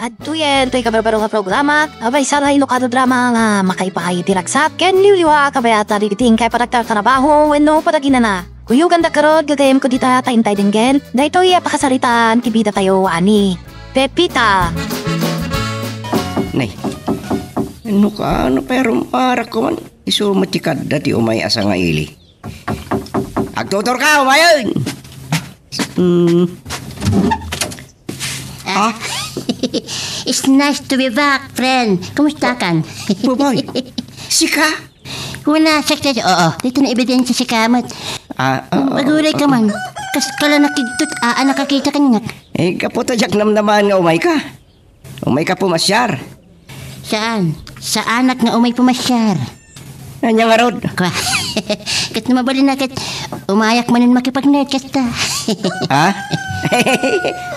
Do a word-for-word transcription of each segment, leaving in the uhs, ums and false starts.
Adtoyen toy kabarbaro nga programa, a maysa nga inukado drama nga makaipaay iti ragsak ken liwliwa a kabayatan iti inkay panagtartarabaho wenno panaginana. Kuyoganda garud, gagayyemko dita ta intay denggen daytoy a pakasaritaan ti bidatayo a ni Pepita. Nay, no ka, no pero marak ko man, isu met ti kadda ti umay a sangaili. Agtuturka, umayen! Hmm. Ah. It's nice to be back, friend. Kumusta kan? Babae, sika? Wala, sakit. Oo, dito na ebidensya si Kamot. Ah, ah, Aguray ka man. Kas ka lang nakigtot, ah, ah, nakakita ka niya. Eh, kaputa, jak namnaman nga umay ka. Umay ka pumasyar. Saan? Saanak nga umay pumasyar? Anya ngarud? Kwa. Ket no mabalin na ket umayak manen makipag-nerd kasta. Ha?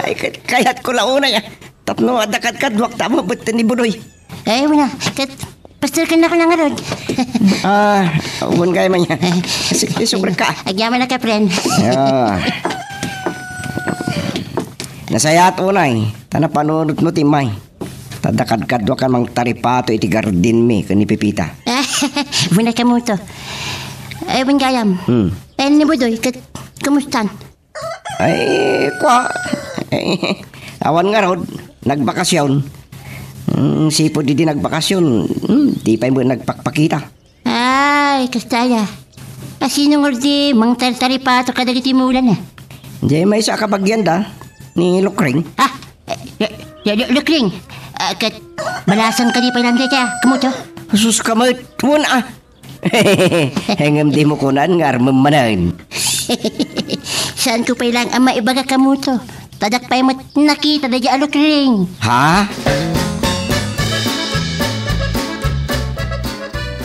Ay, ket kayat ko la unay, ah. Tapno adda kadkadwak ta mabetten ni Budoy. Ay, wala. Ket pastor ka na ka na ngarud. Ah, wen kay man yan. Sige, subra ka. Agyaman na ka, friend. Yeah. Nasayaat unay, ta napanunot mo ti may. Ta adda kadkadwak a mangtaripato iti gardinmi ken ni Pepita. Wala ka mo to. Ay, wen gayam. Hmm. Ay, ni Budoy, ket, kumustan? Ay, kwa. Ay, awan ngarud, nagbakasyon. Hmm, sipud idi nagbakasyon, hmm, di pay mo nagpakpakita. Ay, kasta aya. Asino ngarud ti mangtartaripato kadagiti mulana? Diay maysa a kabagianda ni Lukring. Ah, eh, eh, eh, Lukring. Ah, ket balasan ka di pay lang dayta, kamuto? Sus, kamet, wen, ah. Ngem di mo kunan nga armem manen. Saan ko pay lang a maibaga kamuto? Ta diak pay met nakita dayta a Lukring. Ha?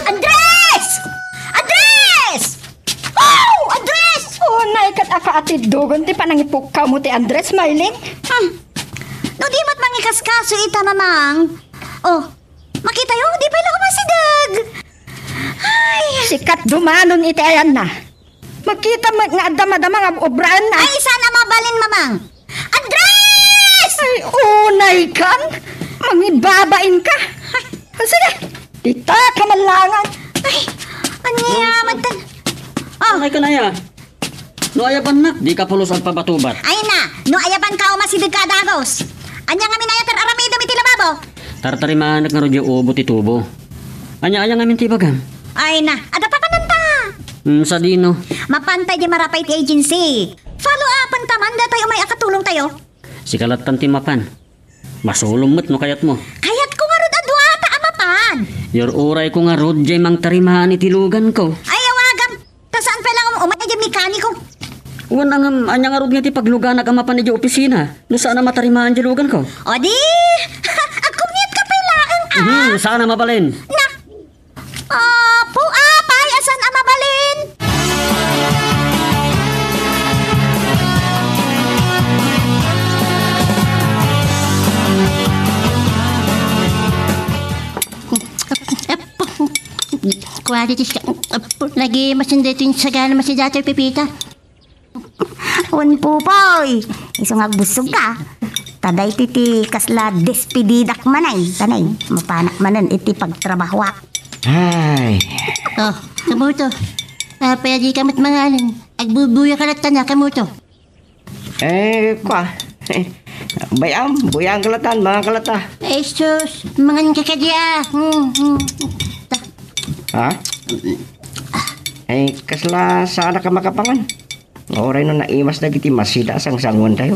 Andres! Andres! Oh, Andres! Oh, nay, ket aka ati dugon ti panangipukkaw mo ti Andres, Maylin? Hmm. No di met mangikaskaso ita, Mamang. Oh, makitayo, di pay la umasideg. Ay. Sikat dumanon iti ayanna. Makita met nga adda madama nga obraenna. Ay, saan a mabalin, Mamang? Andres! Ay, unay kan? Mangibabain ka. Ay. Sige, dita ka man langan. Ay, ania man tan-, oh. Ay, kanaya. No ayabannak, di ka pulos agpabatubat. Ay na, no ayaban ka, umasideg ka a dagus. Ania ngamin aya ti ar-aramidem iti lababo? Tartarimanak ngarud diay ubo ti tubo. Ania, aya ngamin ti ibagam? Ay na, adda papananta. Hmm, sadino? Mapanta diay Marapay ti agency. Follow-upan ta man datay umay a katulongtayo. Sika lattan ti mapan. Masulom met no kayatmo. Kayatko ngarud a duata a mapan. Yur-urayko ngarud diay mangtarimaan iti luganko. Ay, awagam. Ta saan pay lang um-, umay diay mekaniko? Wen, ngem, ania ngarud nga ti pagluganak a mapan idiay opisina no saan a matarimaan diay luganko? O di, agkummiatka pay laeng, ah. Mhm, saan a mabalin. Na, Apo, apay, a saan a mabalin? Apo, quality siya. Apo, lagi masin daytoy sagana masi datoy Pepita. Wen, Pupoy, isu nga agbussog ka. Ta daytoy ti kasla despedidak manay, tanay, mapanak manen iti pagtrabahoak. Ay. Oh, kamuto. Apay a dika met manganen? Agbubuya ka latta na, kamuto. Eh, kwa. Bay-am, buyaan ka latta, mangan ka latta. Ay, sus, mangan ka kadi, ah. Hmm, hmm. Ta- Ha? Eh, kasla saanak a makapangan? Uray no naimas dagiti masida a sangsanguantayo.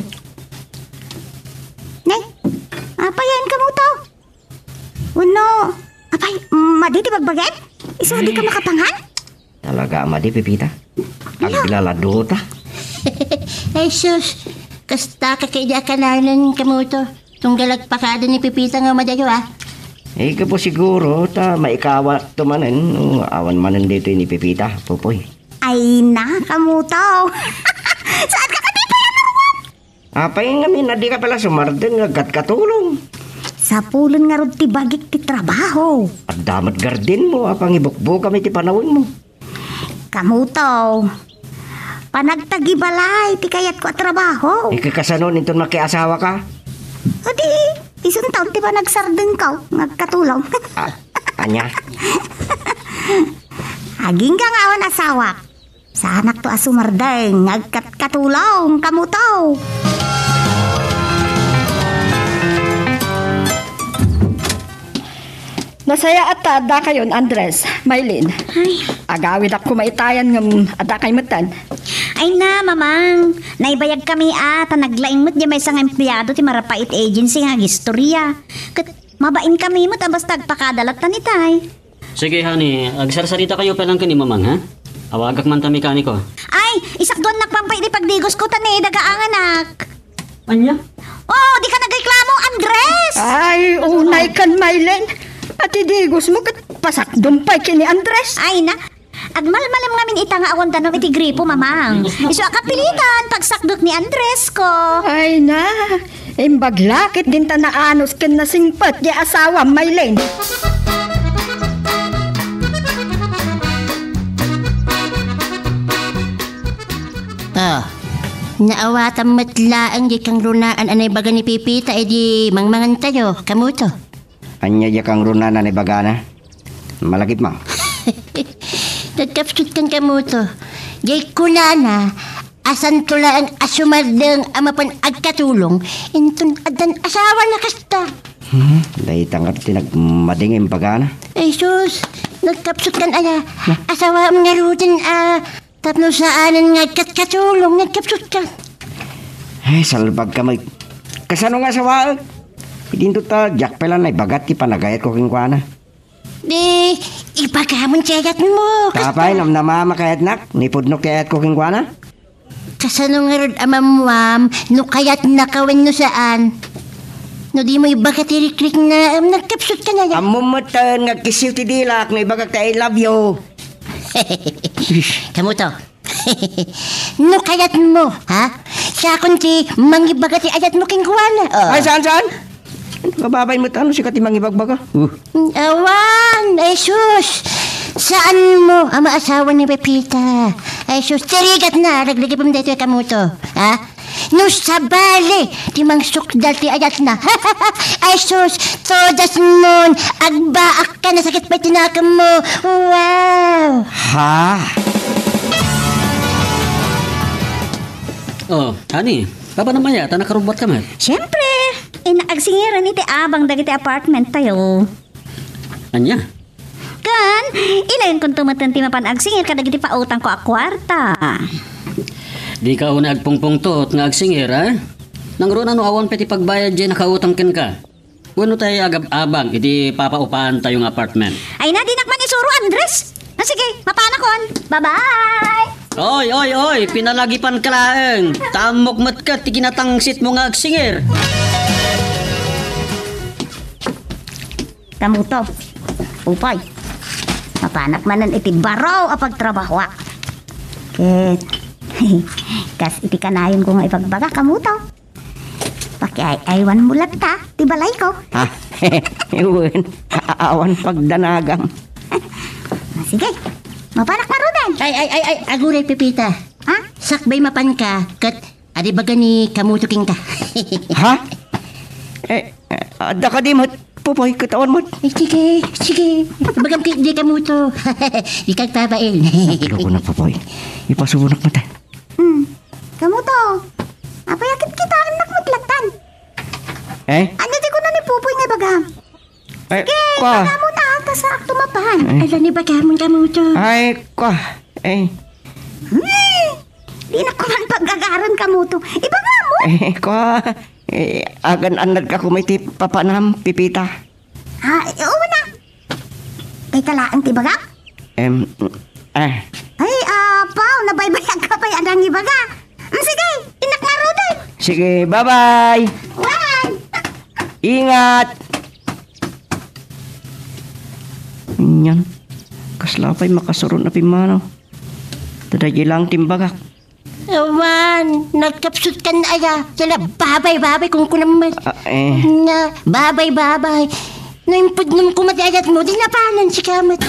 Nay, apay a kamuto? Wenno, apay, madi ti bagbagem? Isu a dika makapangan? Talaga a madi, Pepita. Ala. Aglaladota. Ay, sus. Kasta ka kay di a kananen, kamuto. Tunggal agpakada ni Pepita nga madayo, ah. Eh, gapu siguro, ta maikawatto manen, no awan manen daytoy ni Pepita, Pupoy. Ay na, kamuto. Saan ka kadi pay a maruam? Apay ngamin a dika pay la sumardeng nga agkatkatulong? Sapulen ngarud ti bagik ti trabaho. Adda met gardinmo a pangibukbukam iti panawengmo. Kamuto, panagtagibalay ti kayatko a trabaho. Ikakasano inton makiasawaka? Adi, Isunton ti panagsardengko nga agkatulong. Ah, ania? Agingga nga awan asawak. Saanakto a sumardeng nga agkatkatulong, kamuto. Nasayaat ta addakayon, Andres, Maylin. Ay. Agawidak koma itayan ngem addakay metten. Ay na, Mamang. Naibayag kami a, ta naglaing met di maysa nga empleyado ti Marapait Agency nga agistorya. Ket mabain kami met a basta agpakada latta itay. Sige, honey. Agsarsarita kayo pa lang ken ni Mamang, ha? Awagak man ta mekaniko. Ay, isakduannak pay pay di pagdigos ko ta ni dagaanganak. Ania? Oh, di ka nagreklamo, Andres! Ay, unay kan, Maylin. Ati digos mo ket pasakdom pay ken ni Andres. Ay na, agmalmalem ngamin ita nga awan danum iti gripo, Mamang. Isu a kapilitan, pagsakdot ni Andres ko. Ay na, imbag lakit dinta naanus ken nasingpet di asawam, Maylin. Ah, naawatam met laeng di kangrunaan a naibaga ni Pipita idi mangmangantayo, kamuto. Ania diay kangrunaan a naibagana? Malagipmo. Nagkapsut kan kamuto. Diay kunana, asanto laeng a sumardeng a mapan agkatulong, inton addan asawana kasta. Hmm, dayta nga ti nagmading imbagana. Ay sus, nagkapsut kan aya. Na? Asawaam ngaruden a tapno saanen nga agkatkatulong, nagkapsut kan. Ay, salbag ka, Mike. Kasano nga asawaek? Idinto ta, diak pay la naibaga ti panagayatko kenkuana. Di, ibagamon ti ayatmo. Tapay, namnama, makayatnak, nipudno ti ayatko kenkuana? Kasano ngarud a mammuam no kayatnaka wenno saan? No dimo ibaga ti rikriknaem, nagkapsut ka na. Ammom metten nga agkisiw ti dilak no ibagak ti I love you. Kamuto. No kayatmo, ha? Siakon ti mangibaga ti ayatmo kenkuana. Oh. Ay, saan, saan? Mababay met ano, sika ti mangibagbaga. Uh. Awan, ay sus. Saan mo a maasawa ni Pepita? Ay sus, ti rigatna, ragragipem daytoy kamuto. Ha? No sabali, ti mangsukdal ti ayatna. Ay sus, todas mon, agbaak ka, nasakit pay ti nakemmo. Wow! Ha? Oh, honey, papanam aya ta nakarubbuat ka met? Siyempre! Innak agsingiran iti abang dagiti apartment tayo. Ania? Kan, ilayonkonto metten ti mapan agsingir kadagiti pautangko a kuarta. Dika unay agpungpungtot nga agsingir, a? Nangruna no awan pay ti pagbayad diay nakautang kenka. Wenno tay agab-abang iti papaupaantayo nga apartment? Ay na, dinak man isuro, Andres. Na sige, mapanakon. Bye-bye! Oy, oy, oy! Pinalagipan ka laeng! Ta ammok met ket ti kinatangsitmo nga agsingir! Kamuto, Pupoy, mapanak manen iti baro a pagtrabahoak. Ket, kas iti kanayonko nga ibagbaga, kamuto. Pakiay-aywanmo latta ti balayko. Ha? Wen, a-, awan pagdanagam. Ah, sige, mapanak ngaruden. Ay, ay, ay, ay, aguray, Pepita. Ha? Sakbay mapanka, ket adi baga ni kamuto kenka. Ha? Eh, eh, adda kadi met, Pupoy, ket awan met. Eh, sige, sige. Ibagam ket di kamuto. Di ka agbabain. Loko na, Pupoy. Ipasubonak met, eh. Hmm. Kamuto. Apay a kitkitaennak met lattan. Eh? Ania ti kuna ni Pupoy nga ibagam? Eh, sige, kwa. Ibagam na, ta saakto mapan. Eh. Ala ni bagamon kamuto. Ay, kwa. Eh. Hmm. Dinak man pag-agaran kamuto. Ibagam mo? Eh, kwa. Eh, agan-annadka koma iti papanam, Pepita. Ah, eh, oo na. Dayta laeng ti ibagak? Em, eh. Ay, apo, nabaybayag ka pay a nangibaga. Mm, sige, innak ngaruden. Sige, bye-bye. Wen. Ingat. Nyan, kasla pay makasuron a pimmanaw. Ta daydiay laeng ti imbagak. Awan, nagkapsut kan aya. Sila, babay, babay, kunkunam met. Ah, eh. Na, babay, babay. No impudnom koma ti ayatmo, di napanan sika met.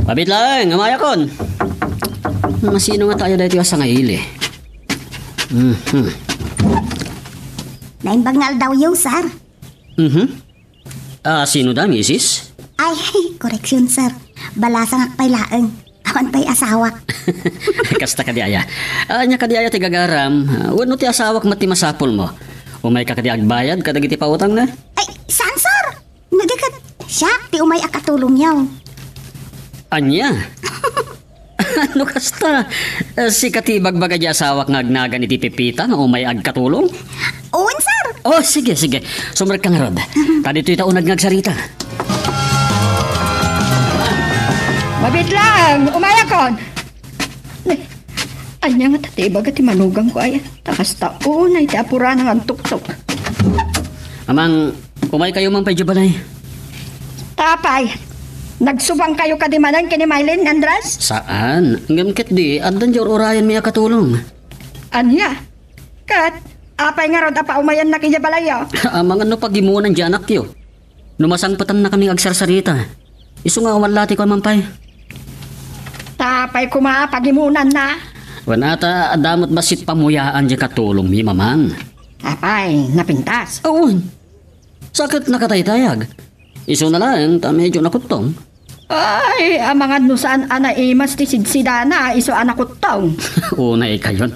Pabit laeng, amayakon. Masino nga tayo daytoy a sangaili? Mhm. Naimbag nga aldawyo, sir. Mhm. Ah, sino da, misis? Ay, koreksyon, sir. Balasangak pay laeng. Awan pay asawak. Kasta kadi aya. Ania kadi aya ti gagaram? Ah, wenno ti asawak met ti masapulmo? Umayka kadi agbayad kadagiti pautangna? Ay, saan, sir? No di ket, siak ti umay a katulongyo. Ania? No kasta, eh, sika ti ibagbaga di asawak nga agnagan iti Pepita nga umay agkatulong? Wen, sir. Oh, sige, sige. Sumrekka ngarud. Ta ditoy ta uneg nga agsarita. Mabiit laeng, umayakon. Ania ngata ti ibaga ti manugangko aya? Ta kasta unay ti apurana nga agtuktok. Amang, umaykayo man pay idiay balay. Ta apay, nagsubangkayo kadi manen ken ni Mylene, Andres? Saan? Ngem ketdi, addan diay ur-urayanmi a katulong. Ania? Ket, apay ngarud a paumayannak idiay balayyo? Amangan no pagimunan diay anakyo. No masangpetannakami nga agsarsarita, isu nga awan latiko a mampay. Ta apay koma a pagimunanna? Wen, ta adda met bassit pamuyaan diay katulongmi, Amang. Apay, napintas? Awan. Sakit nakataytayag. Isuna laeng ta medyo nakuttong. Ay, amangan no saan a naimas ti sidsidana, isu a nakuttong. Unaykayon.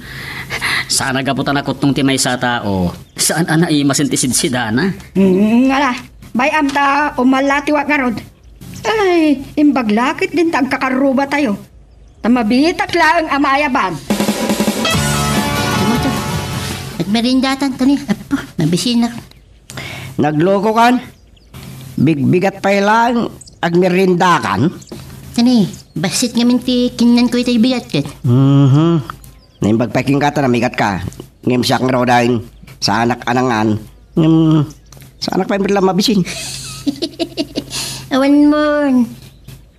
Saan a gapu ta nakuttong ti maysa a tao, saan a naimasen ti sidsidana. Mm, ngala, bay-am ta umallatiwak ngarud. Ay, imbag la ketdin ta agkakarrubatayo. Ta mabiitak laeng a maayaban. Agmeriendatan, tani, apo, mabisinak. Naglokokan? Bigbigat pay laeng agmeriendakan? Tani, bassit ngamin ti kinnanko itay bigat ket. Mhm. Naimbag pay kenka ta namigatka. Ngem siak ngaruden, saanak a nangan. Ngem, saanak pay met la mabisin. Awan mon.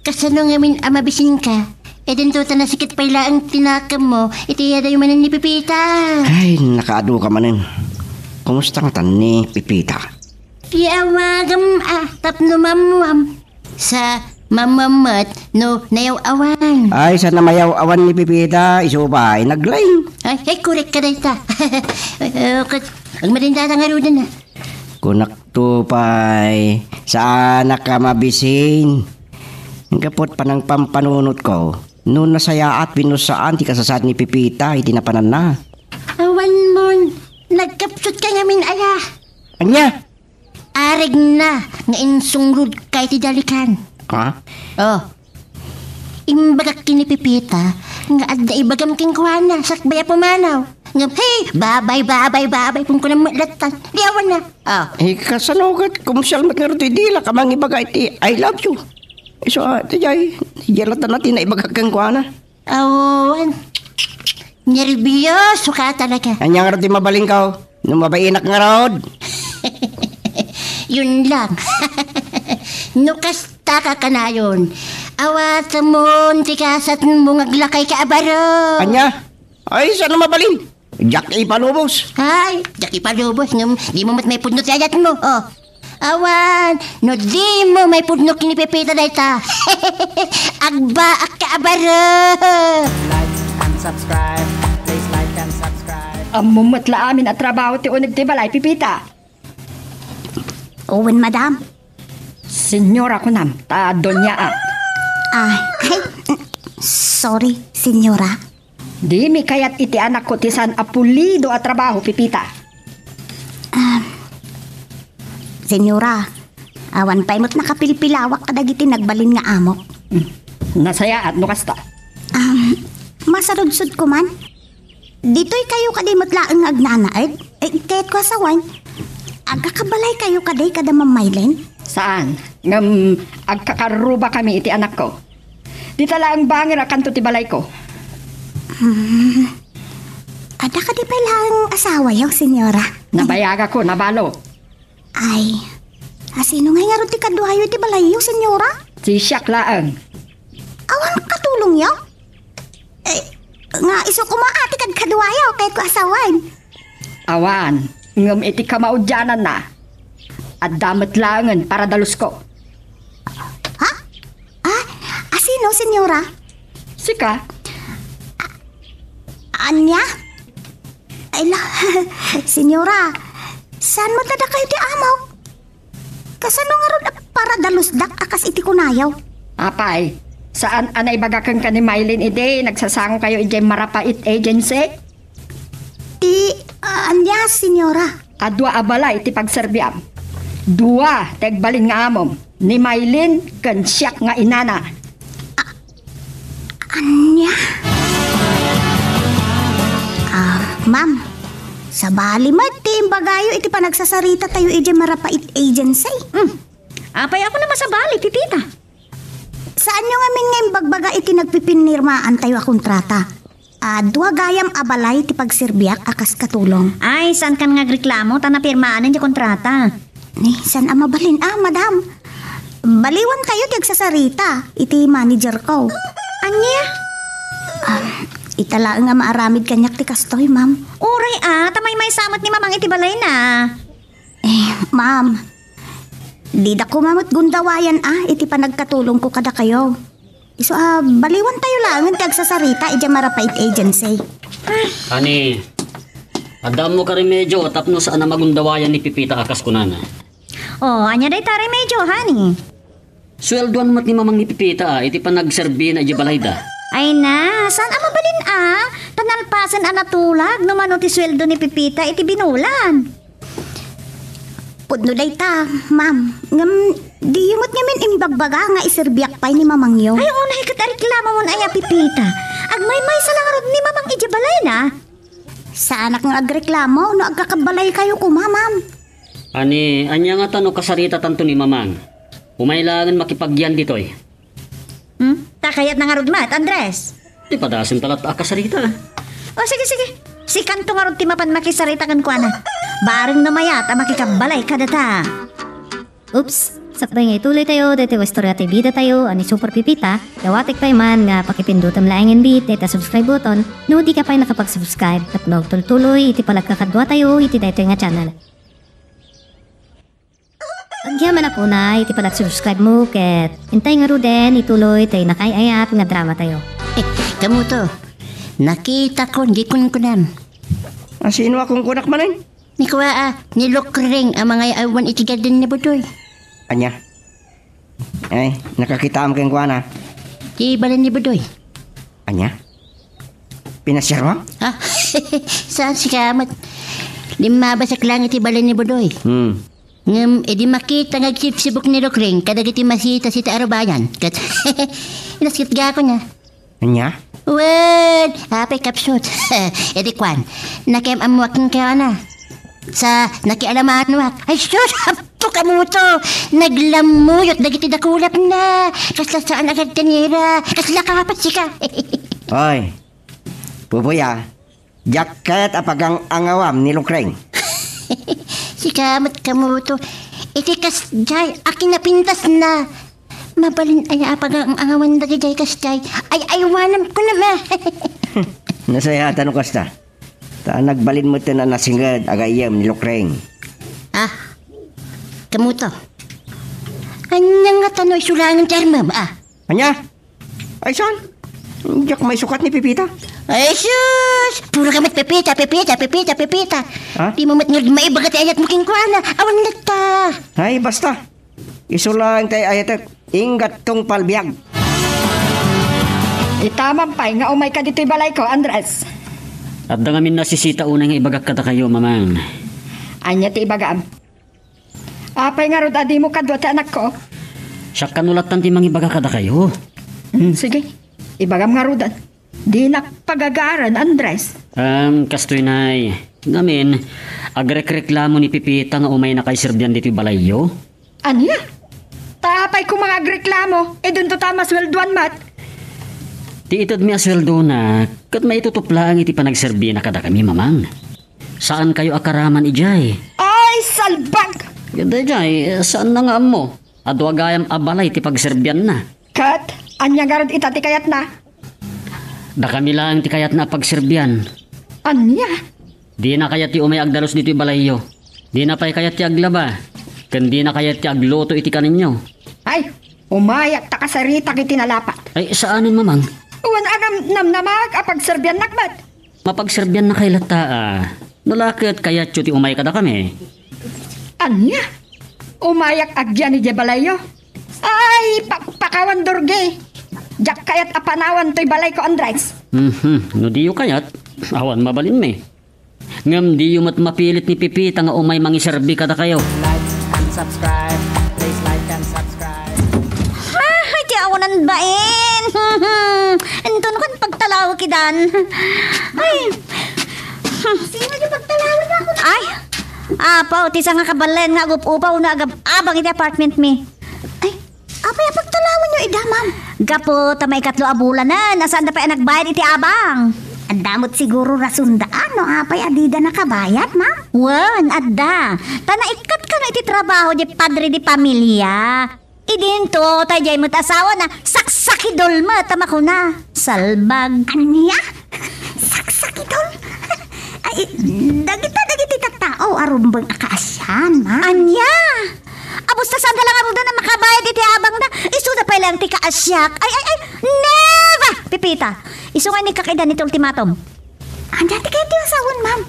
Kasano ngamin a mabisinka? Idinto ta nasikit pay laeng ti nakemmo iti iyadayo manen ni Pepita. Ay, nakaadu ka manen. Kumusta ngatan ni Pepita? Ti awagem a tapno mammuam. Sa mammuam met no nayaw-awan. Ay, sa namayaw-awan ni Pepita, isu pay naglaing. Ay, ay, korek ka dayta. Eh, ket, agmeriendata ngaruden a. Kunakto pay, saanak a mabisin. Gapu ta panangpampanunotko, no nasayaat wenno saan ti kasasaad ni Pepita iti napananna. Awan mon, nagkapsutka ngamin aya. Ania? Aregna nga insungrod ka iti dalikan. Ha? Oh. Imbagak ken ni Pepita nga adda ibagam kenkuana sakbay a pumanaw. Ngem, hey, babay, babay, babay, kunkunam met lattan. Di awan na. Ah. Eh, kasano ket kumsial met ngarud ti dilak a mangibaga iti "I love you"? Isu, ah, ti jay, ti jay lattan a ti naibagak kenkuana. Awan. Nerbioso ka talaga. Ania ngarud ti mabalinko? No mabainak ngarud. Yun lang. No kasta ka kanayon, awatemon ti kasatmo nga aglakay ka a baro. Ania? Ay, saan a mabalin? Diak ipalubos. Ay, diak ipalubos ngem dimo met maipudno ti ayatmo. Oh. Awan, no dimo maipudno ken ni Pepita dayta. Agbaak ka a baro. Like and subscribe. Please like and subscribe. Ammom met la amin a trabaho ti uneg ti balay, Pepita. Wen, madam. Senyora kunam, ta donya a. Ah, ay, sorry, senyora. Dimi kayat iti anakko ti saan a pulido a trabaho, Pepita. Ah, senyora, awan pay met nakapilpilawak kadagiti nagbalin nga amok. Hmm. Nasayaat no kasta. Ah, masarudsodko man. Ditoy kayo kadi met laeng nga agnanaed? Eh, kayatko a sawen, agkakabalay kayo kadi kada Ma'am Mylene? Saan, ngem agkakarruba kami iti anakko. Dita laeng bangir a kanto ti balayko. Hmm. Adda kadi pay laeng asawayo, senyora? Nabayagakon a balo. Ay, asino ngay ngarud ti kaduayo iti balayyo, senyora? Ti siak laeng. Awan katulongyo? Eh, nga isu koma a ti kadkaduayo, kayatko a sawen. Awan, ngem iti kamaudiananna, adda met laengen paradalusko. Ha? Ah, asino, senyora? Sika. A-, ania? Ay la, Senyora, saan met a dakayo ti amok? Kasano ngarud a paradalusdak a kas iti kunayo? Apay, saan a naibaga kenka ni Mylene idi nagsasangokayo idiay Marapait Agency? Ti, ah, ania, Senyora? Adua a balay ti pagserbiam. Dua ti agbalin nga amom, ni Mylene ken siak nga inana. Ania? Ah, ma'am, sabali met ti imbagayo iti panagsasarita tayo idiay Marapait Agency. Hmm. Apay a kunam a sabali, Pepita? Saanyo ngamin nga imbagbaga iti nagpipinirmaan tayo a kontrata? Ah, dua gayam a balay ti pagserbiak a kas katulong. Ay, saankan nga agreklamo ta napirmaan ti kontrata. Ni, saan a mabalin a, madam? Baliwan tayo ti agsasarita iti manager ko. Ania? Ah, ita laeng a maaramid kaniak ti kastoy, ma'am. Uray a, ta maymaysa met ni Mamang iti balayna. Eh, ma'am, dida koma met gundawayan a iti panagkatulongko kadakayo. Isu a, baliwan tayo laengen ti agsasarita idiay Marapait Agency. Ani, adda ammo ka remedio tapno saan a magundawayan ni Pepita a kas kunana. Oh, ania dayta remedio, honey? Sueldoan met ni Mamang ni Pepita a iti panagserbina idiay balayda. Ay na, saan a mabalin a? Ta nalpasen a natulag no mano ti sueldo ni Pepita iti binulan. Pudno dayta, ma'am. Ngem, diyo met ngamin imbagbaga nga iserbiak pay ni mamangyo. Ay, unay ket a reklamo mon aya, Pepita. Agmaymaysa la ngarud ni Mamang idiay balayna. Saanak nga agreklamo no agkakabbalaykayo koma, ma'am. Ani, ania ngata no kasaritatanto ni Mamang? Umay laengen makipagyan ditoy. Hmm? Ta kayatna ngarud met, Andres? Ti padasem ta latta a kasarita. O, sige, sige. Sikanto ngarud ti mapan makisarita kenkuana. Bareng no mayat a makikabbalay kadata. Oops! Sakbay nga ituloy tayo, daytoy nga istorya ti bida tayo a ni Super Pepita, dawatek pay man nga pakipindutem laengen dayta subscribe button no di ka pay nakapag-subscribe tapno agtultuloy iti panagkakadua tayo iti daytoy nga channel. Agyaman a puna iti panag-subscribe mo ket intay ngaruden ituloy tay nakaay-ayat nga drama tayo. Eh, kamuto, nakitakon, di kunkunam. A, sino a kunkunak manen? Ni kua a, ni Lukreng a mangay-awan iti garden ni Budoy. Ania? Ay, nakakitaam kenkuana. Ti balen ni Budoy. Ania? Pinasiarmo? Ah, saan sika met? Limmabasak lang iti balen ni Budoy. Hmm. Ngem, idi makita nga agsibsibuk ni Lukreng kadagiti masitas iti arubayan, ket inasket gakon a. Ania? Wen, apay kapsut. Idi kuan, nakiam-ammoak kenkuana. Sa nakialamanuak. Ay, sus! Appo kamuto! Naglammuyot dagiti dakulapna. Kasla saan a gardenera. Kasla kapat sika. Oy, Pupuya, diak ket a pagang-angawam ni Lukreng. Sika met kamuto. Iti kasdiay a kinapintasna. Mabalin aya a pagang-angawan dagidiay kasdiay. Ay, aywanam kunam a. Nasayatan no kasta. Ta nagbalin met a nasinged a gayyem ni Lukreng. Ah, kamuto. Ania ngata no isu laengen ti armem, ah? Ania? Ay, saan? Diak maisukat ni Pepita. Ay, sus! Puro ka met Pepita, Pepita, Pepita, Pepita. Ha? Di mo met ngarud maibaga ti ayatmo kenkuana. Awan latta. Ay, basta. Isu laeng ti ay-ayatek. Inggattong palbiag. Ita man pay nga umayka ditoy balayko, Andres. Adda ngamin nasisita unay nga ibagak kadakayo, Mamang. Ania ti ibagam? Apay ngarud a dimo kadua ti anakko? Siak kano lattan ti mangibaga kadakayo. Hmm, sige. Ibagam ngarudan. Dinak pagagaran, Andres. Em, kastoy, Nay. Ngamin, agrekreklamo ni Pepita nga umaynakay serbian ditoy balayyo. Ania? Ta apay koma nga agreklamo, idinto ta masueldoan met. Ti itedmi a sueldona, ket maitutup laeng iti panagserbina kadakami, Mamang. Saankayo a karaman idiay. Ay, salbag! Daydiay, saanna nga ammo. Adua gayam a balay ti pagserbianna. Ket, ania ngarud ita ti kayatna? Dakami laeng ti kayatna a pagserbian. Ania? Dina kayat ti umay agdalus ditoy balayyo. Dina pay kayat ti aglaba. Ken dina kayat ti agluto iti kaninyo. Ay, umayak ta kasaritak iti nalapat. Ay, saanen, Mamang. Wen a nam-, namnamaek a pagserbiannak met. Mapagserbiannakay latta a. No la ket kayatyo ti umay kadakami. Ania? Umayak agyan idiay balayyo? Ay, pakpakawan, Durgi. Diak kayat a panawan toy balayko, Andres. Mhm, no diyo kayat, awan mabalinmi. Ngem diyo met mapilit ni Pepita nga umay mangiserbi kadakayo. Like and subscribe. Please like and subscribe. Ah, ay, ti awanan bain. Inton kan pagtalawak idan. Ay. Sino ti pagtalawak ako? Ay. Apo, ti sanga kabalin nga agup-upaw no agab-abang iti apartment mi. Ay, apay a pagtalawanyo ida, ma'am? Gapu ta maikatlo a bulanen a saanda pay a nagbayad iti abang. Adda met siguro rasonda, no apay a dida nakabayad, ma'am? Wen, adda. Ta naikkat kano iti trabaho di padre di familia. Idinto, ta diay met asawana, saksakidol met a makuna. Salbag. Ania? Saksakidol? Ay, dagita, dagiti tattao a rumbeng a kaasian, ma'am. Ania? Abus ta saanda la ngaruden a makabayad iti abangda. Isuda pay laeng ti kaasiak. Ay, ay, ay, never! Pepita, isu nga inikka ida iti ultimatum. Ania ti kayatyo a sawen, ma'am?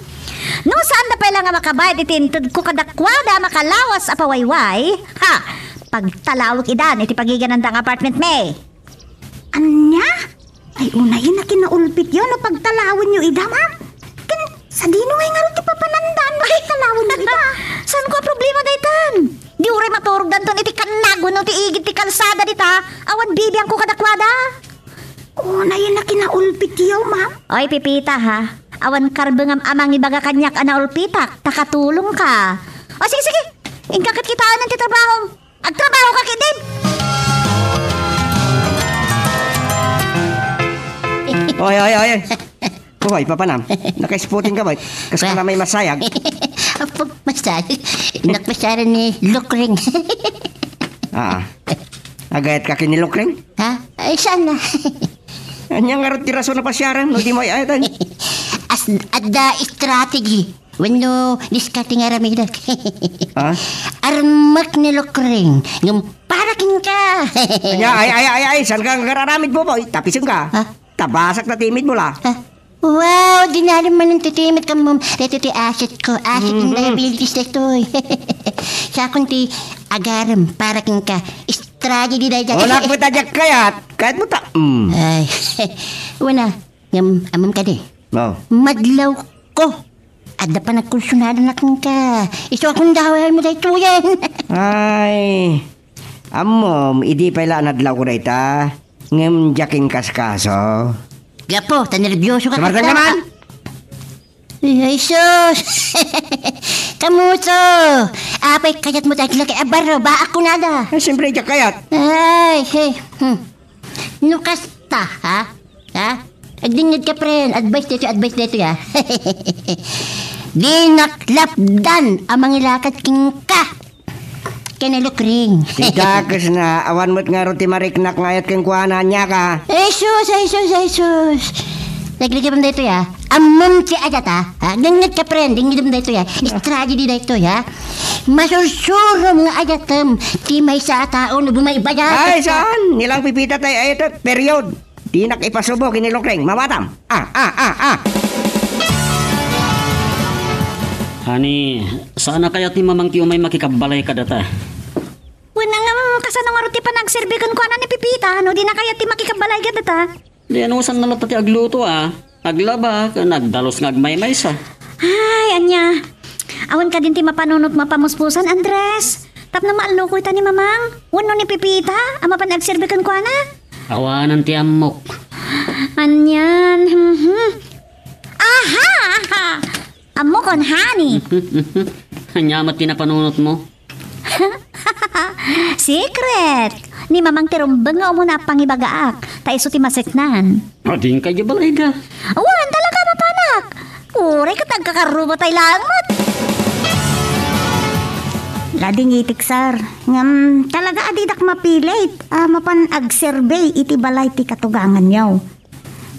No saanda pay la nga makabayad iti intedko kadakuada a makalawas a pawayway, ha, pagtalawek idan iti pagigananda nga apartment mi. Ania? Ay, unayen a kinaulpityo no pagtalawenyo ida, ma'am. Ken sadino ngay ngarud ti papananda no pagtalawenyo ida? Saanko a problema daytan? Di uray maturogdanton iti kannag wenno ti igid ti kalsada dita, awan bibiangko kadakuada. Unayen a kinaulpityo, ma'am. Oy, Pepita, ha? Awan karbengam a mangibaga kaniak a naulpitak, ta katulongka. O, sige, sige. Inka ket kitaen ti trabahom. Agtrabaho ka ketdin. Oy, oy, oy, oy. Oy, papanam. Naka-spotting ka ba? Kas ka Ba? na may masayag. Apo, masayag. Nakasara ni Lukring. Ah. Agayat ka ken ni Lukring? Ha? Ay, saan na? Ania ngarud ti rason a pasiaram no di mo ay-ayatan? As, adda strategy. Wenno, diskarte nga aramidek. Ha? Armek ni Lukring, ngem para kenka. Ania, ay, ay, ay, ay, saan ka nga aramid mo, boy? Tapisenka. Ha? Tabasak na timid mo la. Ha? Wow, dinali man ang titimid ka, ma'am. Dito ti asset ko. Asset ng Mhm. diabetes na ito, eh. Siya kun ti agarem para kenka. Strategy di dayta. Wala ko ta diak kayat. Kayat mo ta. Mm. Ay. Wala. Ngem, amam ka di. Oh. Madlaw ko. Adda panagkursunada na kenka. Isu a kun daway mo daytoyen. Ay. Ammom, idi pay la a nadlawko dayta. Ngem diak inkaskaso. Gapu ta nerbiyoso ka. Sumartan ka man! Ay, ay, sus! Kamuso! Apay kayat mo dagla kay abaro, ba ako nada? Ay, siyempre, diak kayat. Ay, hey. Hmm. No kasta, ha? Ha? Agdingnged ka, pren. Advice dito, advice dito, ha? Dinak lapdan a mangilakad kenka. Ken ni Lukring. Ti dakes na, awan met ngarud ti mariknak nga ayat kenkuana, ania ka? Jesus, Jesus, Jesus. Nagligipem daytoy, ah. Ammom ti ayat, ah. Ha? Dengngeg ka, pren. Dengngegem daytoy, ah. Strategy daytoy, ah. Masursurom nga ayatem ti maysa a tao no bumaybayat. Ay, saan? Nilang pipita tay ayat, period. Dinak ipasubo ken ni Lukring, mawatam. Ah, ah, ah, ah. Honey, saan a kayat ni Mamang ti umay makikabbalay kadata? Wen, ngem, kasano ngarud ti panagserbi kenkuana ni Pipita, no dina kayat ti makikabbalay kadata? Di, anusanna latta ti agluto, a? Aglaba, ken agdalus nga agmaymaysa. Ay, ania? Awan kadin ti mapanunot mapamuspusan, Andres? Tapno maalluko ita ni Mamang? Wenno ni Pipita a mapan agserbi kenkuana? Awanan ti ammok. Anian, mhm. Aha! Aha! Ammokon, honey. Ania met ti napanunotmo? Secret! Ni Mamang ti rumbeng nga umuna a pangibagaak, ta isu ti maseknan. Adingka idiay balayda. Awan, talaga, mapanak. Uray ket agkakarruba tay laeng met. Ladingitik, sir. Ngem, talaga a didak mapilit a mapan agserbi iti balay ti katuganganyo.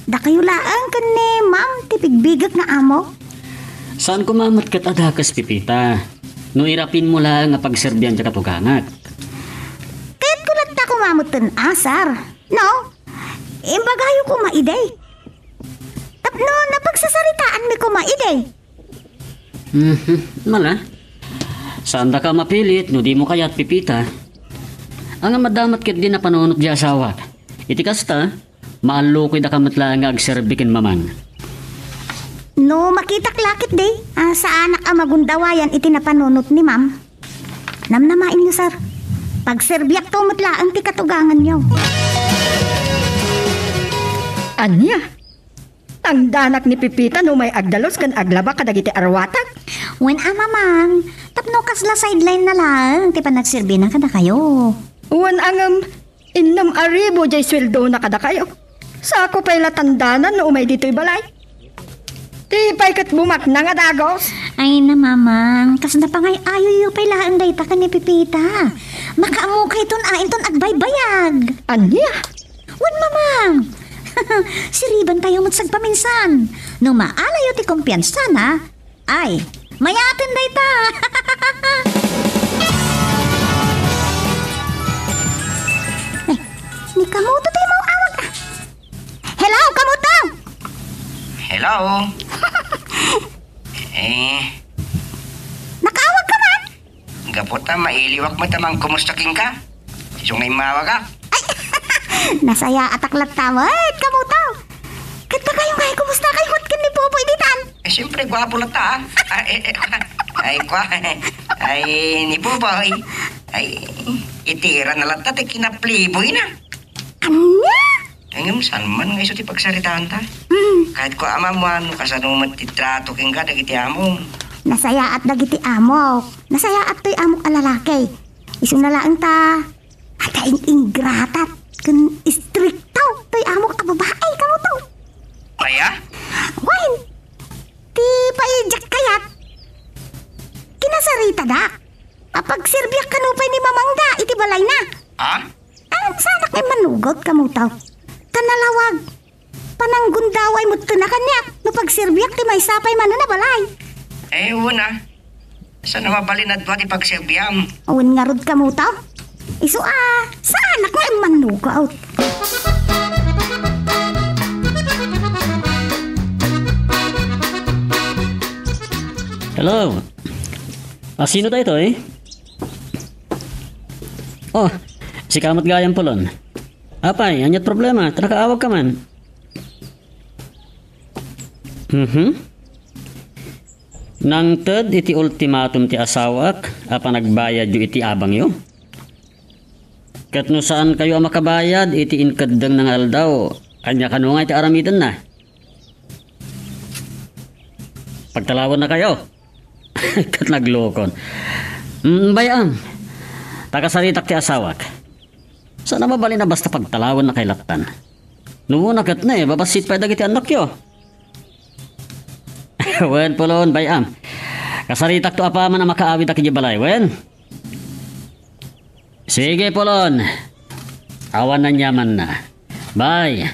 Dakayo laeng ken ni Ma'am ti bigbigek nga amo? Saan koma met ket a dakes, Pipita, no irapinmo laeng a pagserbian ti katugangak. Kayatko latta koma metten a, sir. No? Imbagayo koma idi. Tapno napagsasaritaanmi koma idi. Mhm, mala. Saandaka mapilit no dimo kayat, Pipita. Ania, madamot ketdi napanunot ti asawak. Iti kasta, maallukoydaka met laeng nga agserbi ken mamang. No makitak la ketdi, a, saanak a magundawayan iti napanunot ni ma'am. Namnamaenyo, sir. Pagserbiakto met laeng ti katuganganyo. Ania? Tangdanak ni Pipita no umay agdalus ken aglaba kadagiti aruatak? Wen a, mamang, tapno kasla sideline na laeng ti panagserbina kadakayo. Wen a ngem, innem a ribu diay sueldona kadakayo. Sako pay la tangdanan no umay ditoy balay. Ti pay ket bumaknang a dagus. Ay na, mamang, kasla pangay-ayoyo pay laeng dayta ken ni Pipita. Makaammo kayton a inton agbaybayag. Ania? Wen, mamang! Siribantayo met sagpaminsan. No maalayo ti kumpiansana, ay, mayaten dayta! Ay, ni Kamuto ti maawag, a. Hello, Kamuto! Hello? Eh, Nakaawag ka man? Gapu ta mailiwak met a mangkumusta kenka. Isu nga immawagak. Ay, nasayaatak latta met, Kamuto. Ket dakayo ngay, kumusta kayo met ken ni Popoy ditan? Eh, siyempre, gwapo latta, a. Ah, eh, eh, ay, kwa, ay, ni Popoy. Ay, itira na latta ti kinapliboy na. Ania? Ay, ngem saan man nga isu ti pagsaritaanta? Mm. Ket kua, mamang, no kasano met ti trato kenka dagiti amom? Nasayaat dagiti amok. Nasayaat toy amok a lalaki. Isuna laeng ta, adda in-, ingrata ken istrikto toy amok a babai, Kamuto. Aya? Wen, ti pay diak kayat, kinasaritadak. Apagserbiak kano pay ni mamangda iti balayna. Ha? Ay, saanak nga immanugot, Kamuto. Ta nalawag. Pananggundaway met ken a kaniak no pagserbiak ti maysa pay manen a balay. Eh, wen a. Saan a mabalin a dua ti pagserbiam? Wen ngarud, Kamuto. Isu a, saanak nga immanugot. Hello. A, sino daytoy? Oh, sika met gayam, Polon. Apay, ania't problema? Ta nakaawag ka man. Mhm. Nangted iti ultimatum ti asawak a panagbayadyo iti abangyo? Ket no saankayo a makabayad iti inkeddengna nga aldaw, ania kano nga iti aramidenna? Pagtalawannakayo? Ket naglukon. Mm, bay-am. Ta kasaritak ti asawak. Saan a mabalin a basta pagtalawannakay lattan. No umuna ket ne, babassit pay dagiti annakyo. Wen, Polon, bay-am. Kasaritakto apaman a makaawidak idiay balay, wen? Sige, Polon. Awan aniamanna. Bye.